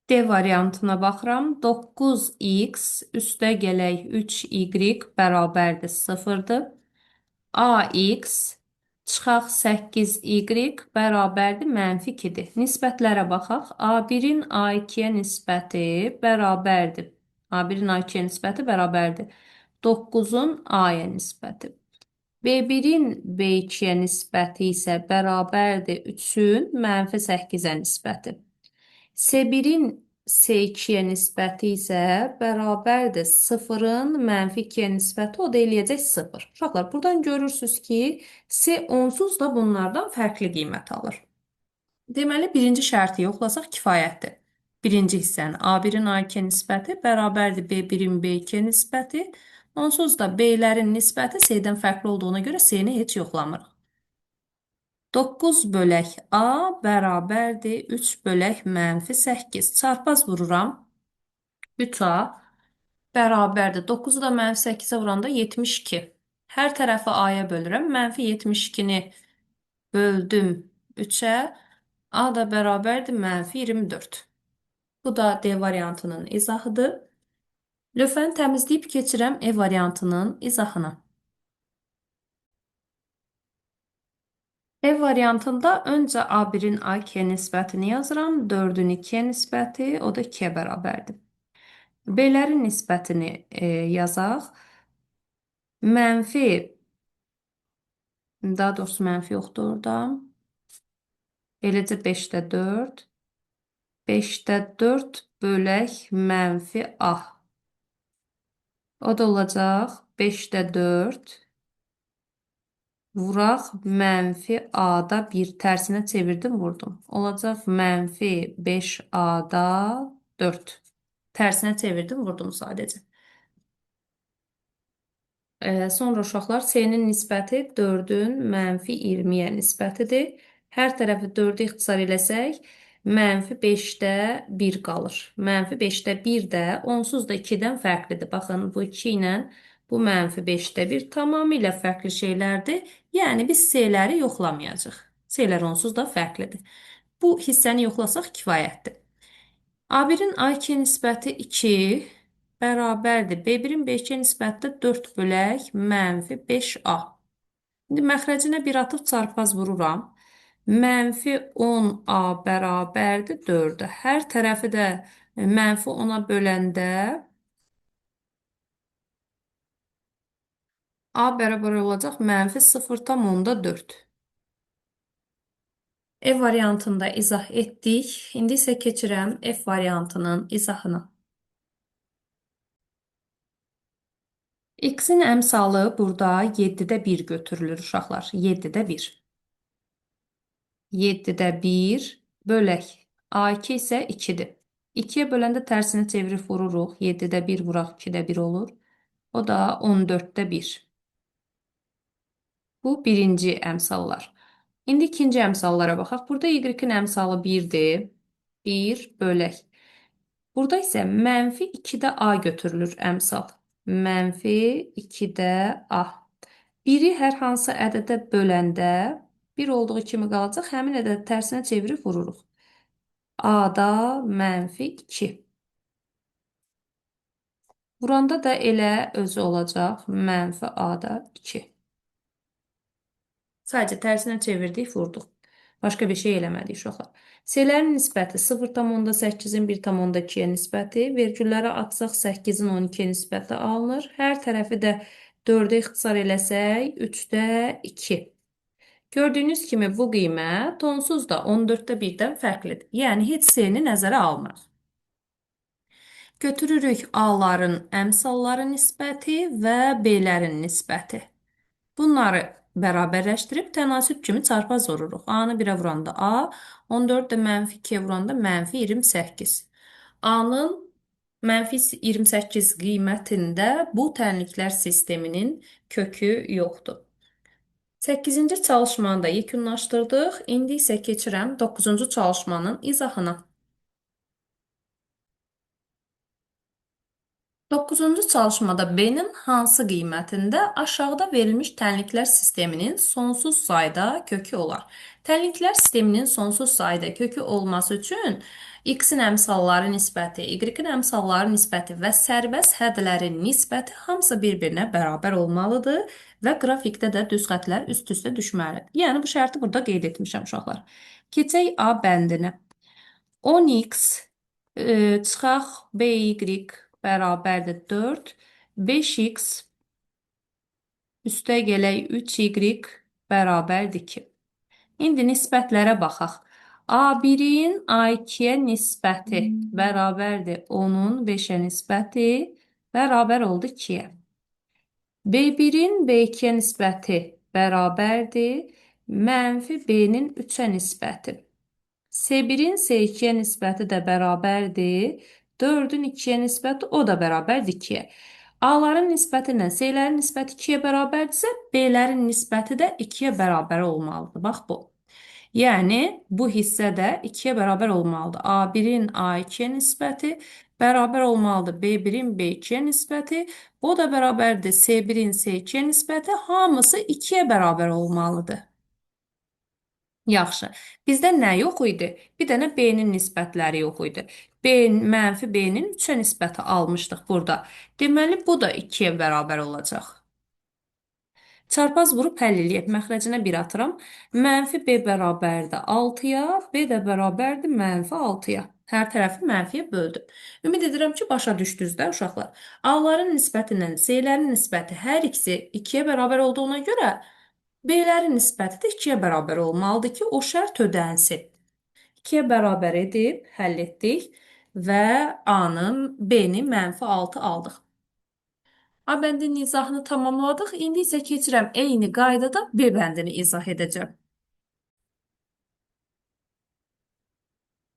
D variantına baxıram. 9x üstə gələk 3y bərabərdir 0-dır. AX çıxaq 8y bərabərdir mənfi 2-dir. Nisbətlərə baxaq. A1-in A2-yə nisbəti bərabərdir. A1-in A2-yə nisbəti bərabərdir. 9-un A-ya nisbəti. B1-in B2-yə nisbəti isə bərabərdir 3-ün mənfi 8-ə nisbəti. S1-in S2-yə nisbəti isə bərabərdir 0-ın mənfi 2-yə nisbəti, o da eləyəcək 0. Uşaqlar, buradan görürsünüz ki, S onsuz da bunlardan fərqli qiymət alır. Deməli, birinci şərti yoxlasaq kifayətdir. Birinci hissəni A1-in A2-yə nisbəti bərabərdir B1-in B2-yə nisbəti. Onsuz da B-lərin nisbəti C-dən fərqli olduğuna görə C-ni heç yoxlamırıq. 9 bölək A bərabərdir 3 bölək mənfi 8. Çarpaz vururam. 3A bərabərdir. 9-u da mənfi 8-ə vuranda 72. Hər tərəfi A-ya bölürəm. Mənfi 72-ni böldüm 3-ə. A da bərabərdir mənfi 24. Bu da D variantının izahıdır. Lövhəni təmizləyib keçirəm E variantının izahına. E variantında öncə A1-in A2-yə nisbətini yazıram. 4-ün 2-yə nisbəti, o da 2-yə bərabərdir. B-lərin nisbətini yazaq. Mənfi, daha doğrusu mənfi yoxdur orada. Eləcə 5-də 4. 5-də 4 bölək mənfi A. O da olacaq 5-də 4. Vuraq mənfi A-da 1. Tərsinə çevirdim, vurdum. Olacaq mənfi 5A-da 4. Tərsinə çevirdim, vurdum sadəcə. Sonra uşaqlar C-nin nisbəti 4-ün mənfi 20-yə nisbətidir. Hər tərəfi 4-ü ixtisar eləsək, mənfi 5-də 1 qalır. Mənfi 5-də 1 də onsuz da 2-dən fərqlidir. Baxın, bu 2 ilə bu mənfi 5-də 1 tamamilə fərqli şeylərdir. Yəni, biz C-ləri yoxlamayacaq. C-lər onsuz da fərqlidir. Bu hissəni yoxlasaq kifayətdir. A1-in A2-yə nisbəti 2 bərabərdir. B1-in B2-yə nisbəti də 4 bölək mənfi 5A. İndi məxrəcinə 1 atıb çarpaz vururam. Mənfi 10A bərabərdir 4-ə. Hər tərəfi də mənfi 10-a böləndə A bərabər olacaq mənfi 0,4. E variantında izah etdik. İndi isə keçirəm F variantının izahına. X-in əmsalı burada 7-də 1 götürülür uşaqlar. 7-də 1. 7-də 1 bölək. A2 isə 2-dir. 2-yə böləndə tərsini çevirib vururuq. 7-də 1 vuraq 2-də 1 olur. O da 14-də 1. Bu birinci əmsallar. İndi ikinci əmsallara baxaq. Burada y-in əmsalı 1-dir. 1 bölək. Burada isə mənfi 2-də a götürülür əmsal. Mənfi 2-də a. 1-i hər hansı ədədə böləndə 1 olduğu kimi qalacaq. Həmin ədədi tərsinə çevirib vururuq. A-da mənfi 2. Vuranda da elə özü olacaq. Mənfi A-da 2. Sadəcə tərsinə çevirdik, vurduq. Başqa bir şey eləmədik uşaqlar. C-lərin nisbəti 0,8-in 1,2-yə nisbəti, vergüllərə atsaq 8-in 12-yə nisbəti alınır. Hər tərəfi də 4-ə ixtisar eləsək, 3-də 2. Gördüyünüz kimi bu qiymət onsuz da 14-də 1-dən fərqlidir. Yəni, heç C-ni nəzərə almırıq. Götürürük A-ların əmsalları nisbəti və B-lərin nisbəti. Bunları bərabərləşdirib tənasüb kimi çarpaz vururuq. A-nı 1-ə vuranda A, 14 də mənfi 2-yə vuranda mənfi 28. A-nın mənfi 28 qiymətində bu tənliklər sisteminin kökü yoxdur. 8-ci çalışmanı da yekunlaşdırdıq. İndi isə keçirəm 9-cu çalışmanın izahına. 9-cu çalışmada B-nin hansı qiymətində aşağıda verilmiş tənliklər sisteminin sonsuz sayda kökü olar? Tənliklər sisteminin sonsuz sayda kökü olması üçün X-in əmsalları nisbəti, Y-in əmsalları nisbəti və sərbəst hədlərin nisbəti hamısı bir-birinə bərabər olmalıdır və qrafikdə də düz xətlər üst-üstə düşməlidir. Yəni, bu şərti burada qeyd etmişəm uşaqlar. Keçək A bəndinə. 10x çıxaq BY bərabərdir 4, 5x üstə gələk 3y bərabərdir 2. İndi nisbətlərə baxaq. A1-in A2-yə nisbəti bərabərdir 10-un 5-ə nisbəti bərabər oldu 2-yə. B1-in B2-yə nisbəti bərabərdir mənfi B-nin 3-ə nisbəti. S1-in S2-yə nisbəti də bərabərdir. 4-ün 2-yə nisbəti o da bərabərdir 2-yə. A-ların nisbəti ilə C-lərin nisbəti 2-yə bərabərdirsə, B-lərin nisbəti də 2-yə bərabər olmalıdır. Bax bu. Yəni, bu hissə də 2-yə bərabər olmalıdır. A1-in A2-yə nisbəti bərabər olmalıdır. B1-in B2-yə nisbəti, o da bərabərdir. C1-in C2-yə nisbəti, hamısı 2-yə bərabər olmalıdır. Yaxşı. Bizdə nə yox idi? Bir dənə B-nin nisbətləri yox idi. B, mənfi B-nin 3-ə nisbəti almışdıq burada. Deməli, bu da 2-yə bərabər olacaq. Çarpaz vurub həll eləyək. Məxrəcinə 1 atıram. Mənfi B bərabərdir 6-ya, B də bərabərdir mənfi 6-ya. Hər tərəfi mənfiyə böldüm. Ümid edirəm ki, başa düşdünüz də uşaqlar. A-ların nisbəti ilə C-lərin nisbəti hər ikisi 2-yə bərabər olduğuna görə B-lərin nisbəti də 2-yə bərabər olmalıdır ki, o şərt ödənsin. 2-yə bərabər edib həll etdik və A-nın B-ni mənfi 6 aldıq. A bəndinin izahını tamamladıq. İndi isə keçirəm eyni qaydada B bəndini izah edəcəm.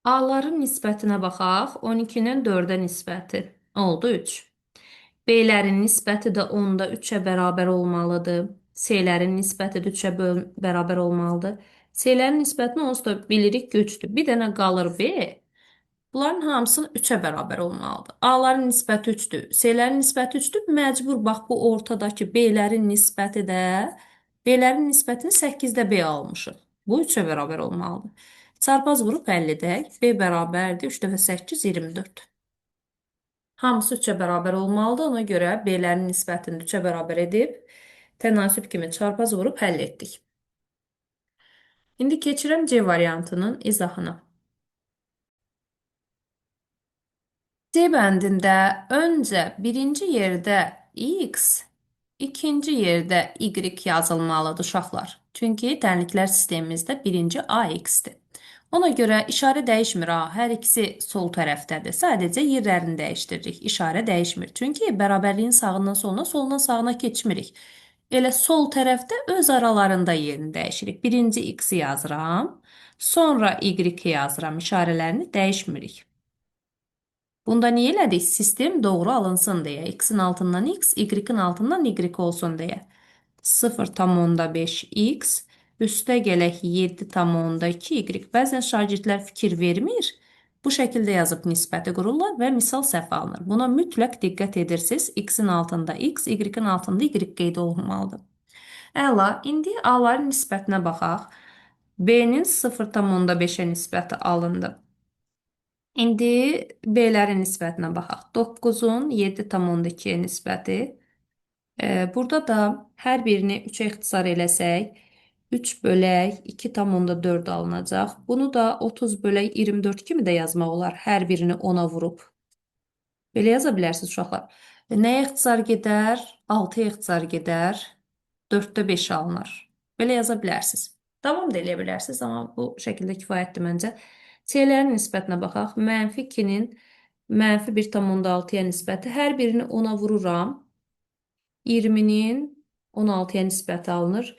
A-ların nisbətinə baxaq. 12-nin 4-ə nisbəti oldu 3. B-lərin nisbəti də 10-da 3-ə bərabər olmalıdır. C-lərin nisbəti də 3-ə bərabər olmalıdır. C-lərin nisbətini onsuz da bilirik ki, 3-dür. Bir dənə qalır B. Bunların hamısını 3-ə bərabər olmalıdır. A-ların nisbəti 3-dür. C-lərin nisbəti 3-dür. Məcbur bax bu ortadakı B-lərin nisbəti də B-lərin nisbətini 8-də B almışıq. Bu 3-ə bərabər olmalıdır. Çarpaz vurub həll edək. B bərabərdir. 3 dəfə 8, 24. Hamısı 3-ə bərabər olmalıdır. Ona görə B-lərin nisbətini 3-ə bərabər edib tənasüb kimi çarpaz vurub həll etdik. İndi keçirəm C variantının izahına. C bəndində öncə birinci yerdə X, ikinci yerdə Y yazılmalıdır uşaqlar. Çünki tənliklər sistemimizdə birinci AX-dir. Ona görə işarə dəyişmir. Ha, hər ikisi sol tərəfdədir. Sadəcə yerlərini dəyişdiririk. İşarə dəyişmir. Çünki bərabərliyin sağından soluna, solundan sağına keçmirik. Elə sol tərəfdə öz aralarında yerini dəyişirik. Birinci X-i yazıram, sonra Y-i yazıram. İşarələrini dəyişmirik. Bunda niyə elədik? Sistem doğru alınsın deyə. X-in altından X, Y-in altından Y olsun deyə. 0,5x üstə gələk 7,2y. Bəzən şagirdlər fikir vermir. Bu şəkildə yazıb nisbəti qururlar və misal səhv alınır. Buna mütləq diqqət edirsiniz. X-in altında X, Y-in altında Y qeyd olunmalıdır. Əla, indi A-ların nisbətinə baxaq. B-nin 0,5-ə nisbəti alındı. İndi B-lərin nisbətinə baxaq. 9-un 7,2-yə nisbəti. Burada da hər birini 3-ə ixtisar eləsək, 3 bölək 2,4 alınacaq. Bunu da 30 bölək 24 kimi də yazmaq olar. Hər birini 10-a vurub. Belə yaza bilərsiniz uşaqlar. Nəyə ixtisar gedər? 6-ya ixtisar gedər. 4-də 5 alınar. Belə yaza bilərsiniz. Davam da eləyə bilərsiniz, amma bu şəkildə kifayətdir məncə. C-lərin nisbətinə baxaq. Mənfi 2-nin mənfi 1,6-ya nisbəti. Hər birini 10-a vururam. 20-nin 16-ya nisbəti alınır.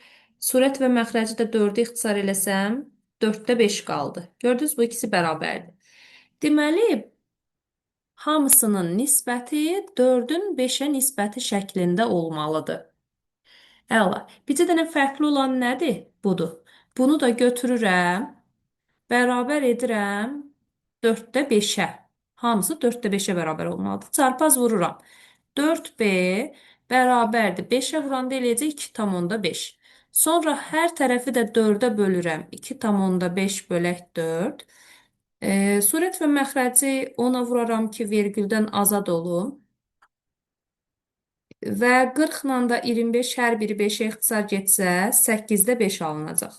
Surət və məxrəci də 4-ə ixtisar eləsəm, 4-də 5 qaldı. Gördünüz, bu ikisi bərabərdir. Deməli, hamısının nisbəti 4-ün 5-ə nisbəti şəklində olmalıdır. Əla. Bircə dənə fərqli olan nədir? Budur. Bunu da götürürəm, bərabər edirəm 4-də 5-ə. Hamısı 4-də 5-ə bərabər olmalıdır. Çarpaz vururam. 4B bərabərdir. 5-ə vuranda eləyəcək 2,5. Sonra hər tərəfi də 4-ə bölürəm. 2,5 bölək 4. Surət və məxrəci 10-a vuraram ki, vergüldən azad olum. Və 40 ilə də 25 hər biri 5-ə ixtisar getsə, 8-də 5 alınacaq.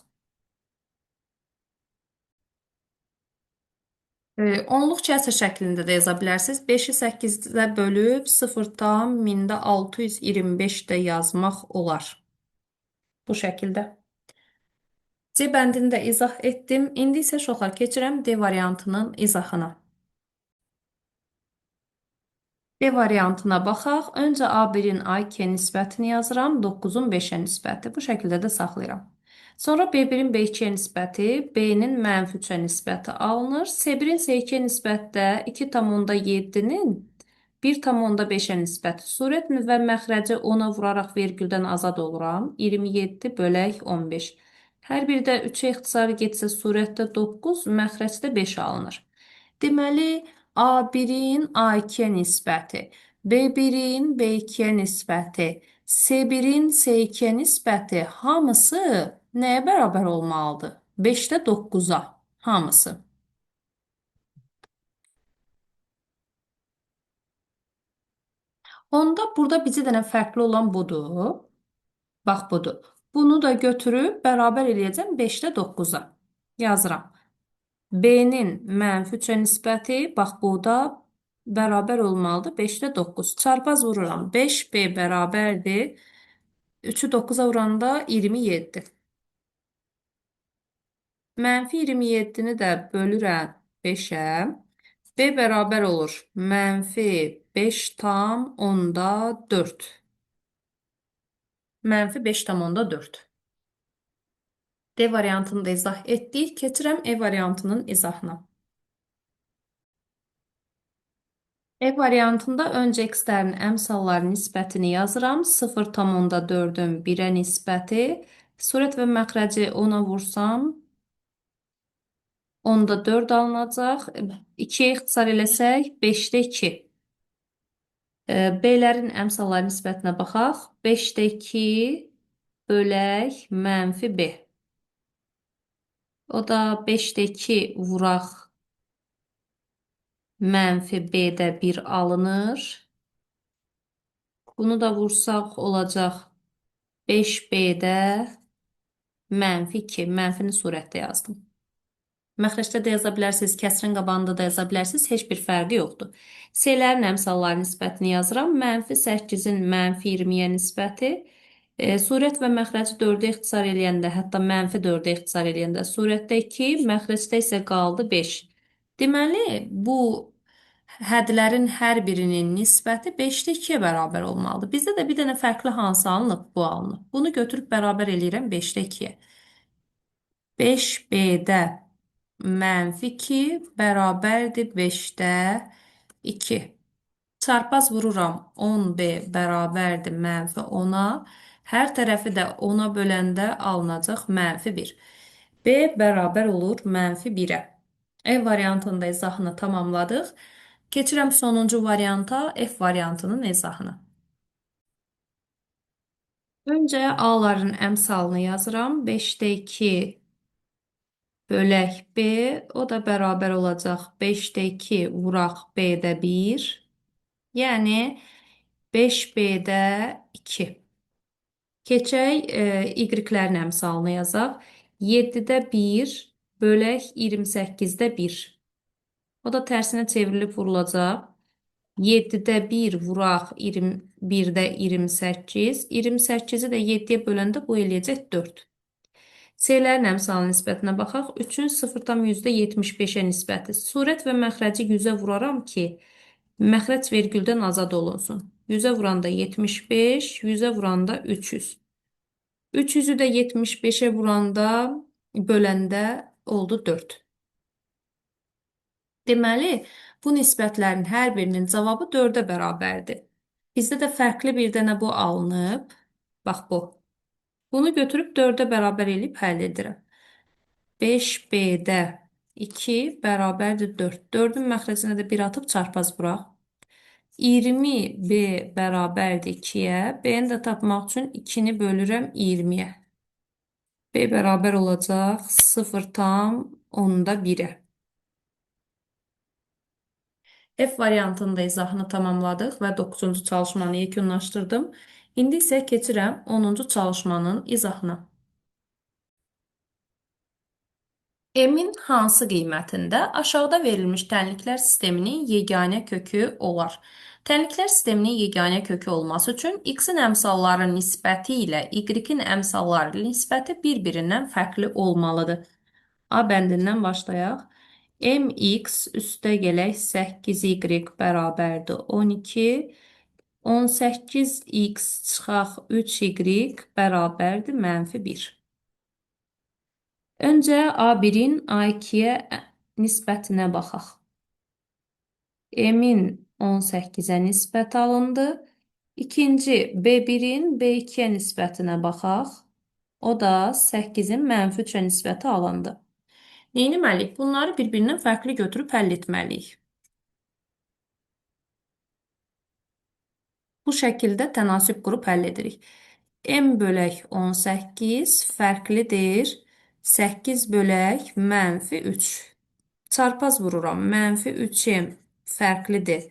Onluq kəsr şəklində də yaza bilərsiniz. 5-i 8-də bölüb 0,625 də yazmaq olar. Bu şəkildə. C bəndini də izah etdim. İndi isə uşaqlar keçirəm D variantının izahına. D variantına baxaq. Öncə A1-in A2-yə nisbətini yazıram. 9-un 5-ə nisbəti. Bu şəkildə də saxlayıram. Sonra B1-in B2-yə nisbəti, B-nin mənfi 3-ə nisbəti alınır. C1-in C2-yə nisbətdə 2,7-nin 1,5-ə nisbəti. Surət və məxrəci 10-a vuraraq vergüldən azad oluram. 27 bölək 15. Hər biri də 3-ə ixtisar getsə surətdə 9, məxrəcdə 5 alınır. Deməli, A1-in A2-yə nisbəti, B1-in B2-yə nisbəti, C1-in C2-yə nisbəti hamısı nəyə bərabər olmalıdır? 5-də 9-a hamısı. Onda burada bizə dənə fərqli olan budur. Bax budur. Bunu da götürüb bərabər eləyəcəm 5-də 9-a. Yazıram. B-nin mənfi 3-ə nisbəti, bax bu da bərabər olmalıdır 5-də 9. Çarpaz vururam. 5B bərabərdir. 3-ü 9-a vuranda 27. Mənfi 27-ni də bölürəm 5-ə. B bərabər olur. Mənfi 5,4. Mənfi 5,4. D variantını da izah etdik. Keçirəm E variantının izahına. E variantında öncə x-lərin əmsalları nisbətini yazıram. 0,4-ün 1-ə nisbəti. Surət və məxrəci 10-a vursam, 10-da 4 alınacaq. 2-yə ixtisar eləsək, 5-də 2. B-lərin əmsalları nisbətinə baxaq. 5-də 2 bölək mənfi B. O da 5-də 2 vuraq mənfi B-də 1 alınır. Bunu da vursaq olacaq 5B-də mənfi 2. Mənfini surətdə yazdım. Məxrəcdə də yaza bilərsiniz, kəsrin qabağında da yaza bilərsiniz. Heç bir fərqi yoxdur. C-lərin əmsalları nisbətini yazıram. Mənfi 8-in mənfi 20-yə nisbəti. Surət və məxrəci 4-ə ixtisar eləyəndə, hətta mənfi 4-ə ixtisar eləyəndə surətdə 2, məxrəcdə isə qaldı 5. Deməli, bu hədlərin hər birinin nisbəti 5-də 2-yə bərabər olmalıdır. Bizdə də bir dənə fərqli hansı alınıb? Bu alınıb. Bunu götürüb bərabər eləyirəm 5-də 2-yə. 5B-də mənfi 2 bərabərdir 5-də 2. Çarpaz vururam 10B bərabərdir mənfi 10-a. Hər tərəfi də 10-a böləndə alınacaq mənfi 1. B bərabər olur mənfi 1-ə. E variantında izahını tamamladıq. Keçirəm sonuncu varianta, F variantının izahını. Öncə A-ların əmsalını yazıram. 5-də 2 bölək B, o da bərabər olacaq 5-də 2 vuraq B-də 1. Yəni 5B-də 2. Keçək Y-lərin əmsalını yazaq. 7-də 1 bölək 28-də 1. O da tərsinə çevrilib vurulacaq. 7-də 1 vuraq 21-də 28. 28-i də 7-yə böləndə bu eləyəcək 4. C-lərin əmsalı nisbətinə baxaq. 3-ün 0,75-ə nisbəti. Surət və məxrəci 100-ə vuraram ki, məxrəc vergüldən azad olunsun. 100-ə vuranda 75, 100-ə vuranda 300. 300-ü də 75-ə vuranda, böləndə oldu 4. Deməli, bu nisbətlərin hər birinin cavabı 4-ə bərabərdir. Bizdə də fərqli bir dənə bu alınıb. Bax bu. Bunu götürüb 4-ə bərabər eləyib həll edirəm. 5B-də 2 bərabərdir 4. 4-ün məxrəcinə də 1 atıb çarpaz vuraq. 20B bərabərdir 2-yə. B-ni də tapmaq üçün 2-ni bölürəm 20-yə. B bərabər olacaq 0,1-ə. F variantında izahını tamamladıq və 9-cu çalışmanı yekunlaşdırdım. İndi isə keçirəm 10-cu çalışmanın izahına. M-in hansı qiymətində aşağıda verilmiş tənliklər sisteminin yeganə kökü olar? Tənliklər sisteminin yeganə kökü olması üçün x-in əmsalları nisbəti ilə y-in əmsalları nisbəti bir-birindən fərqli olmalıdır. A bəndindən başlayaq. Mx üstə gələk 8y bərabərdir 12. 18x çıxaq 3y bərabərdir mənfi 1. Öncə A1-in A2-yə nisbətinə baxaq. M-in 18-ə nisbət alındı. İkinci B1-in B2-yə nisbətinə baxaq. O da 8-in mənfi 3-ə nisbəti alındı. Nə etməliyik? Bunları bir-birindən fərqli götürüb həll etməliyik. Bu şəkildə tənasüb qurub həll edirik. M bölək 18 fərqlidir. 8 bölək mənfi 3. Çarpaz vururam. Mənfi 3M fərqlidir.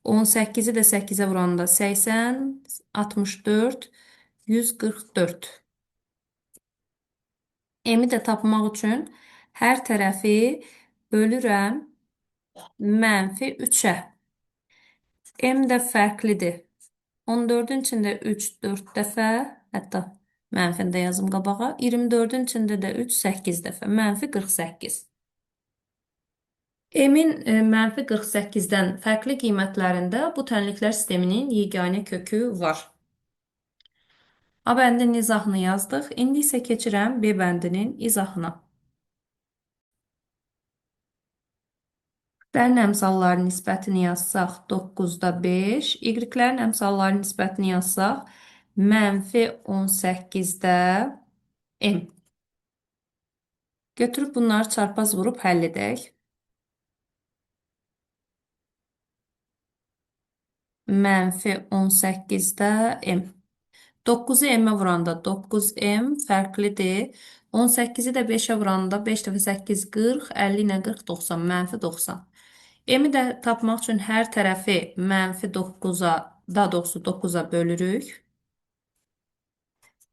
18-i də 8-ə vuranda 80, 64, 144. M-i də tapmaq üçün hər tərəfi bölürəm mənfi 3-ə. M də fərqlidir. 14-ün içində 3, 4 dəfə, hətta mənfini də yazım qabağa. 24-ün içində də 3, 8 dəfə. Mənfi 48. M-in mənfi 48-dən fərqli qiymətlərində bu tənliklər sisteminin yeganə kökü var. A bəndinin izahını yazdıq. İndi isə keçirəm B bəndinin izahına. X-lərin əmsalları nisbətini yazsaq 9-da 5, Y-lərin əmsalları nisbətini yazsaq mənfi 18-də M. Götürüb bunları çarpaz vurub həll edək. Mənfi 18-də M. 9-u M-ə vuranda 9M fərqlidir. 18-i də 5-ə vuranda 5 dəfə 8 40, 50 ilə 40 90, mənfi 90. M-i də tapmaq üçün hər tərəfi mənfi 9-a, daha doğrusu 9-a bölürük.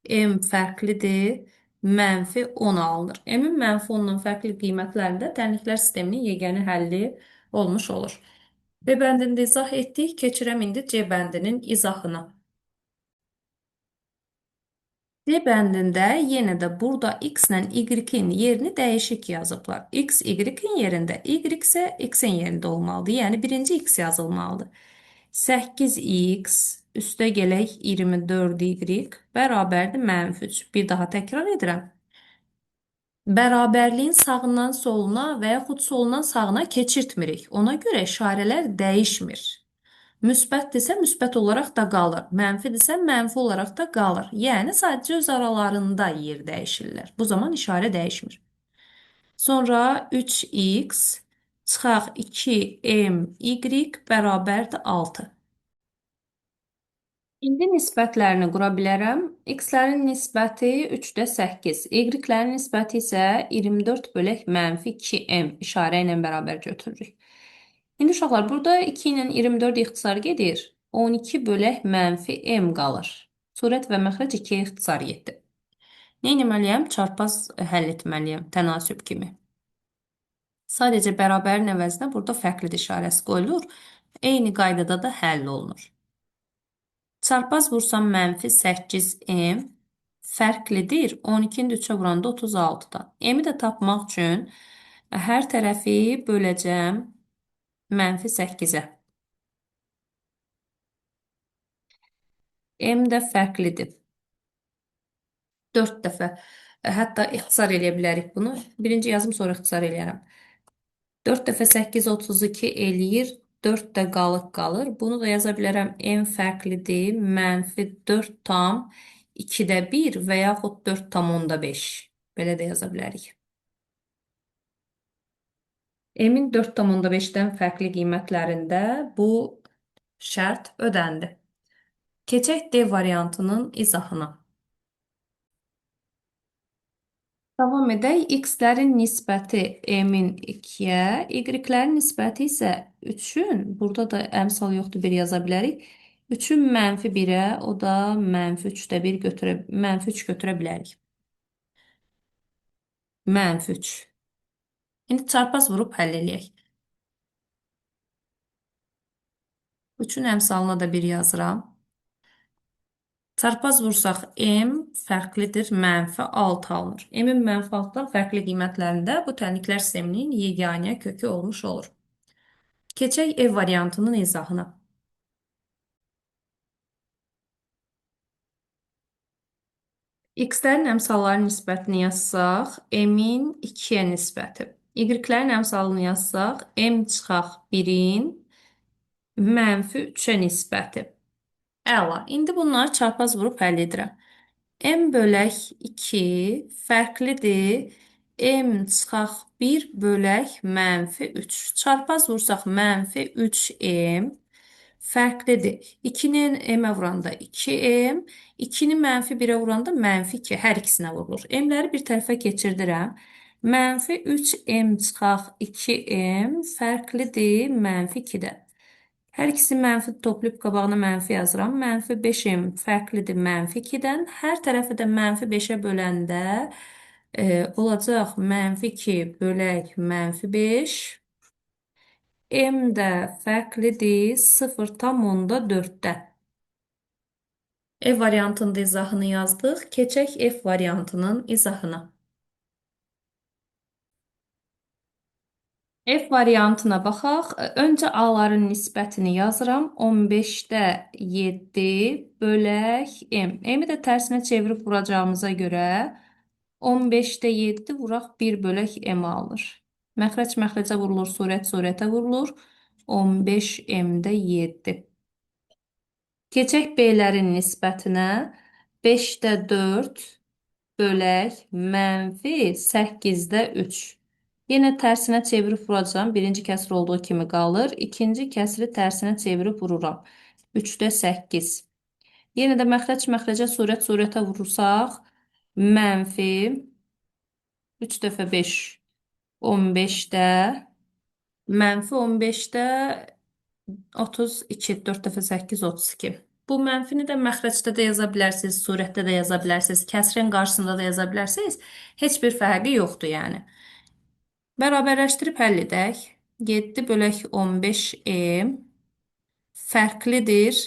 M fərqlidir. Mənfi 10 alınır. M-in mənfi 10-dan fərqli qiymətlərində tənliklər sisteminin yeganə həlli olmuş olur. B bəndini də izah etdik. Keçirəm indi C bəndinin izahına. C bəndində yenə də burada X ilə Y-in yerini dəyişik yazıblar. X, Y-in yerində, Y isə X-in yerində olmalıdır. Yəni birinci X yazılmalıdır. 8X üstə gələk 24Y bərabərdir mənfi 3. Bir daha təkrar edirəm. Bərabərliyin sağından soluna və yaxud solundan sağına keçirtmirik. Ona görə işarələr dəyişmir. Müsbətdirsə müsbət olaraq da qalır. Mənfidirsə mənfi olaraq da qalır. Yəni sadəcə öz aralarında yer dəyişirlər. Bu zaman işarə dəyişmir. Sonra 3x çıxaq 2my bərabərdir 6. İndi nisbətlərini qura bilərəm. X-lərin nisbəti 3-də 8, Y-lərin nisbəti isə 24 bölək mənfi 2m işarə ilə bərabər götürürük. İndi uşaqlar, burada 2 ilə 24 ixtisar gedir. 12 bölək mənfi m qalır. Surət və məxrəc 2-yə ixtisar getdi. Nə etməliyəm? Çarpaz həll etməliyəm, tənasüb kimi. Sadəcə bərabərin əvəzinə burada fərqlidir işarəsi qoyulur. Eyni qaydada da həll olunur. Çarpaz vursam mənfi 8m fərqlidir. 12-ni də 3-ə vuranda 36-dan. M-i də tapmaq üçün hər tərəfi böləcəm mənfi 8-ə. M də fərqlidir. 4 dəfə. Hətta ixtisar eləyə bilərik bunu. Birinci yazım, sonra ixtisar eləyərəm. 4 dəfə 8, 32 eləyir. 4 də qalıq qalır. Bunu da yaza bilərəm. M fərqlidir. Mənfi 4 tam 2-də 1 və yaxud 4 tam 10-da 5. Belə də yaza bilərik. M-in 4,5-dən fərqli qiymətlərində bu şərt ödəndi. Keçək D variantının izahına. Davam edək. X-lərin nisbəti M-in 2-yə, Y-lərin nisbəti isə 3-ün, burada da əmsal yoxdur, bir yaza bilərik. 3-ün mənfi 1-ə, o da mənfi 3-də 1 götürə, mənfi 3 götürə bilərik. Mənfi 3. İndi çarpaz vurub həll eləyək. 3-ün əmsalına da 1 yazıram. Çarpaz vursaq M fərqlidir, mənfi 6 alınır. M-in mənfi 6-dan fərqli qiymətlərində bu tənliklər sisteminin yeganə kökü olmuş olur. Keçək E variantının izahına. X-lərin əmsalları nisbətini yazsaq, M-in 2-yə nisbəti. Y-lərin əmsalını yazsaq, M çıxaq 1-in mənfi 3-ə nisbəti. Əla. İndi bunları çarpaz vurub həll edirəm. M bölək 2 fərqlidir. M çıxaq 1 bölək mənfi 3. Çarpaz vursaq mənfi 3M fərqlidir. 2-nin M-ə vuranda 2M, 2-ni mənfi 1-ə vuranda mənfi 2. Hər ikisinə vurulur. M-ləri bir tərəfə keçirdirəm. Mənfi 3M çıxaq 2M fərqlidir mənfi 2-dən. Hər ikisi mənfi toplayıb qabağına mənfi yazıram. Mənfi 5M fərqlidir mənfi 2-dən. Hər tərəfi də mənfi 5-ə böləndə olacaq mənfi 2 bölək mənfi 5. M də fərqlidir 0,4-dən. E variantında izahını yazdıq. Keçək F variantının izahına. F variantına baxaq. Öncə A-ların nisbətini yazıram. 15-də 7 bölək M. M-i də tərsinə çevirib vuracağımıza görə 15-də 7 vuraq 1 bölək M alınır. Məxrəc məxrəcə vurulur, surət surətə vurulur. 15 M-də 7. Keçək B-lərin nisbətinə. 5-də 4 bölək mənfi 8-də 3. Yenə tərsinə çevirib vuracağam. Birinci kəsr olduğu kimi qalır. İkinci kəsri tərsinə çevirib vururam. 3-də 8. Yenə də məxrəc məxrəcə, surət surətə vurursaq, mənfi 3 dəfə 5, 15-də, mənfi 15-də 32, 4 dəfə 8, 32. Bu mənfini də məxrəcdə də yaza bilərsiniz, surətdə də yaza bilərsiniz, kəsrin qarşısında da yaza bilərsiniz. Heç bir fərqi yoxdur yəni. Bərabərləşdirib həll edək. 7 bölək 15M fərqlidir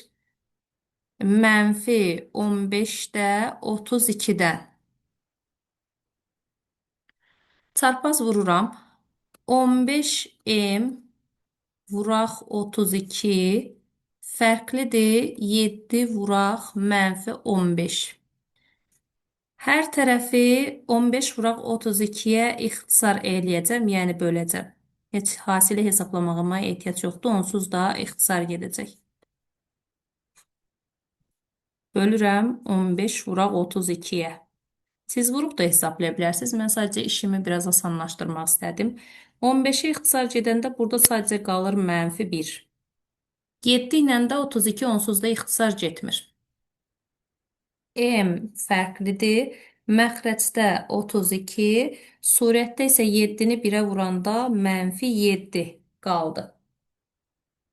mənfi 15-də 32-dən. Çarpaz vururam. 15M vuraq 32 fərqlidir 7 vuraq mənfi 15. Hər tərəfi 15 vuraq 32-yə ixtisar eləyəcəm, yəni böləcəm. Heç hasili hesablamağıma ehtiyac yoxdur, onsuz da ixtisar gedəcək. Bölürəm 15 vuraq 32-yə. Siz vurub da hesablaya bilərsiniz. Mən sadəcə işimi biraz asanlaşdırmaq istədim. 15-ə ixtisar gedəndə burada sadəcə qalır mənfi 1. 7 ilə də 32 onsuz da ixtisar getmir. M fərqlidir. Məxrəcdə 32, surətdə isə 7-ni 1-ə vuranda mənfi 7 qaldı.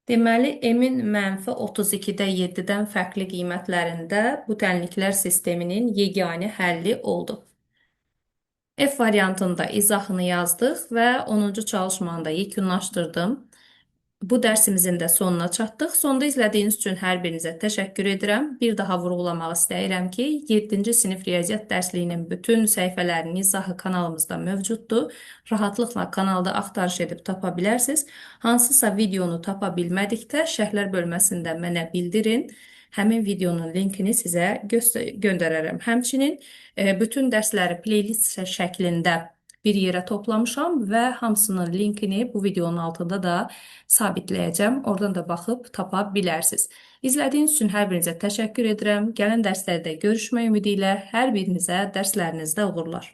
Deməli, M-in mənfi 32-də 7-dən fərqli qiymətlərində bu tənliklər sisteminin yeganə həlli oldu. F variantında izahını yazdıq və 10-cu çalışmanı da yekunlaşdırdım. Bu dərsimizin də sonuna çatdıq. Sonda izlədiyiniz üçün hər birinizə təşəkkür edirəm. Bir daha vurğulamaq istəyirəm ki, 7-ci sinif riyaziyyat dərsliyinin bütün səhifələrinin izahı kanalımızda mövcuddur. Rahatlıqla kanalda axtarış edib tapa bilərsiniz. Hansısa videonu tapa bilmədikdə şərhlər bölməsində mənə bildirin. Həmin videonun linkini sizə göndərərəm. Həmçinin bütün dərsləri playlist şəklində bir yerə toplamışam və hamısının linkini bu videonun altında da sabitləyəcəm. Oradan da baxıb tapa bilərsiniz. İzlədiyiniz üçün hər birinizə təşəkkür edirəm. Gələn dərslərdə görüşmək ümidi ilə hər birinizə dərslərinizdə uğurlar.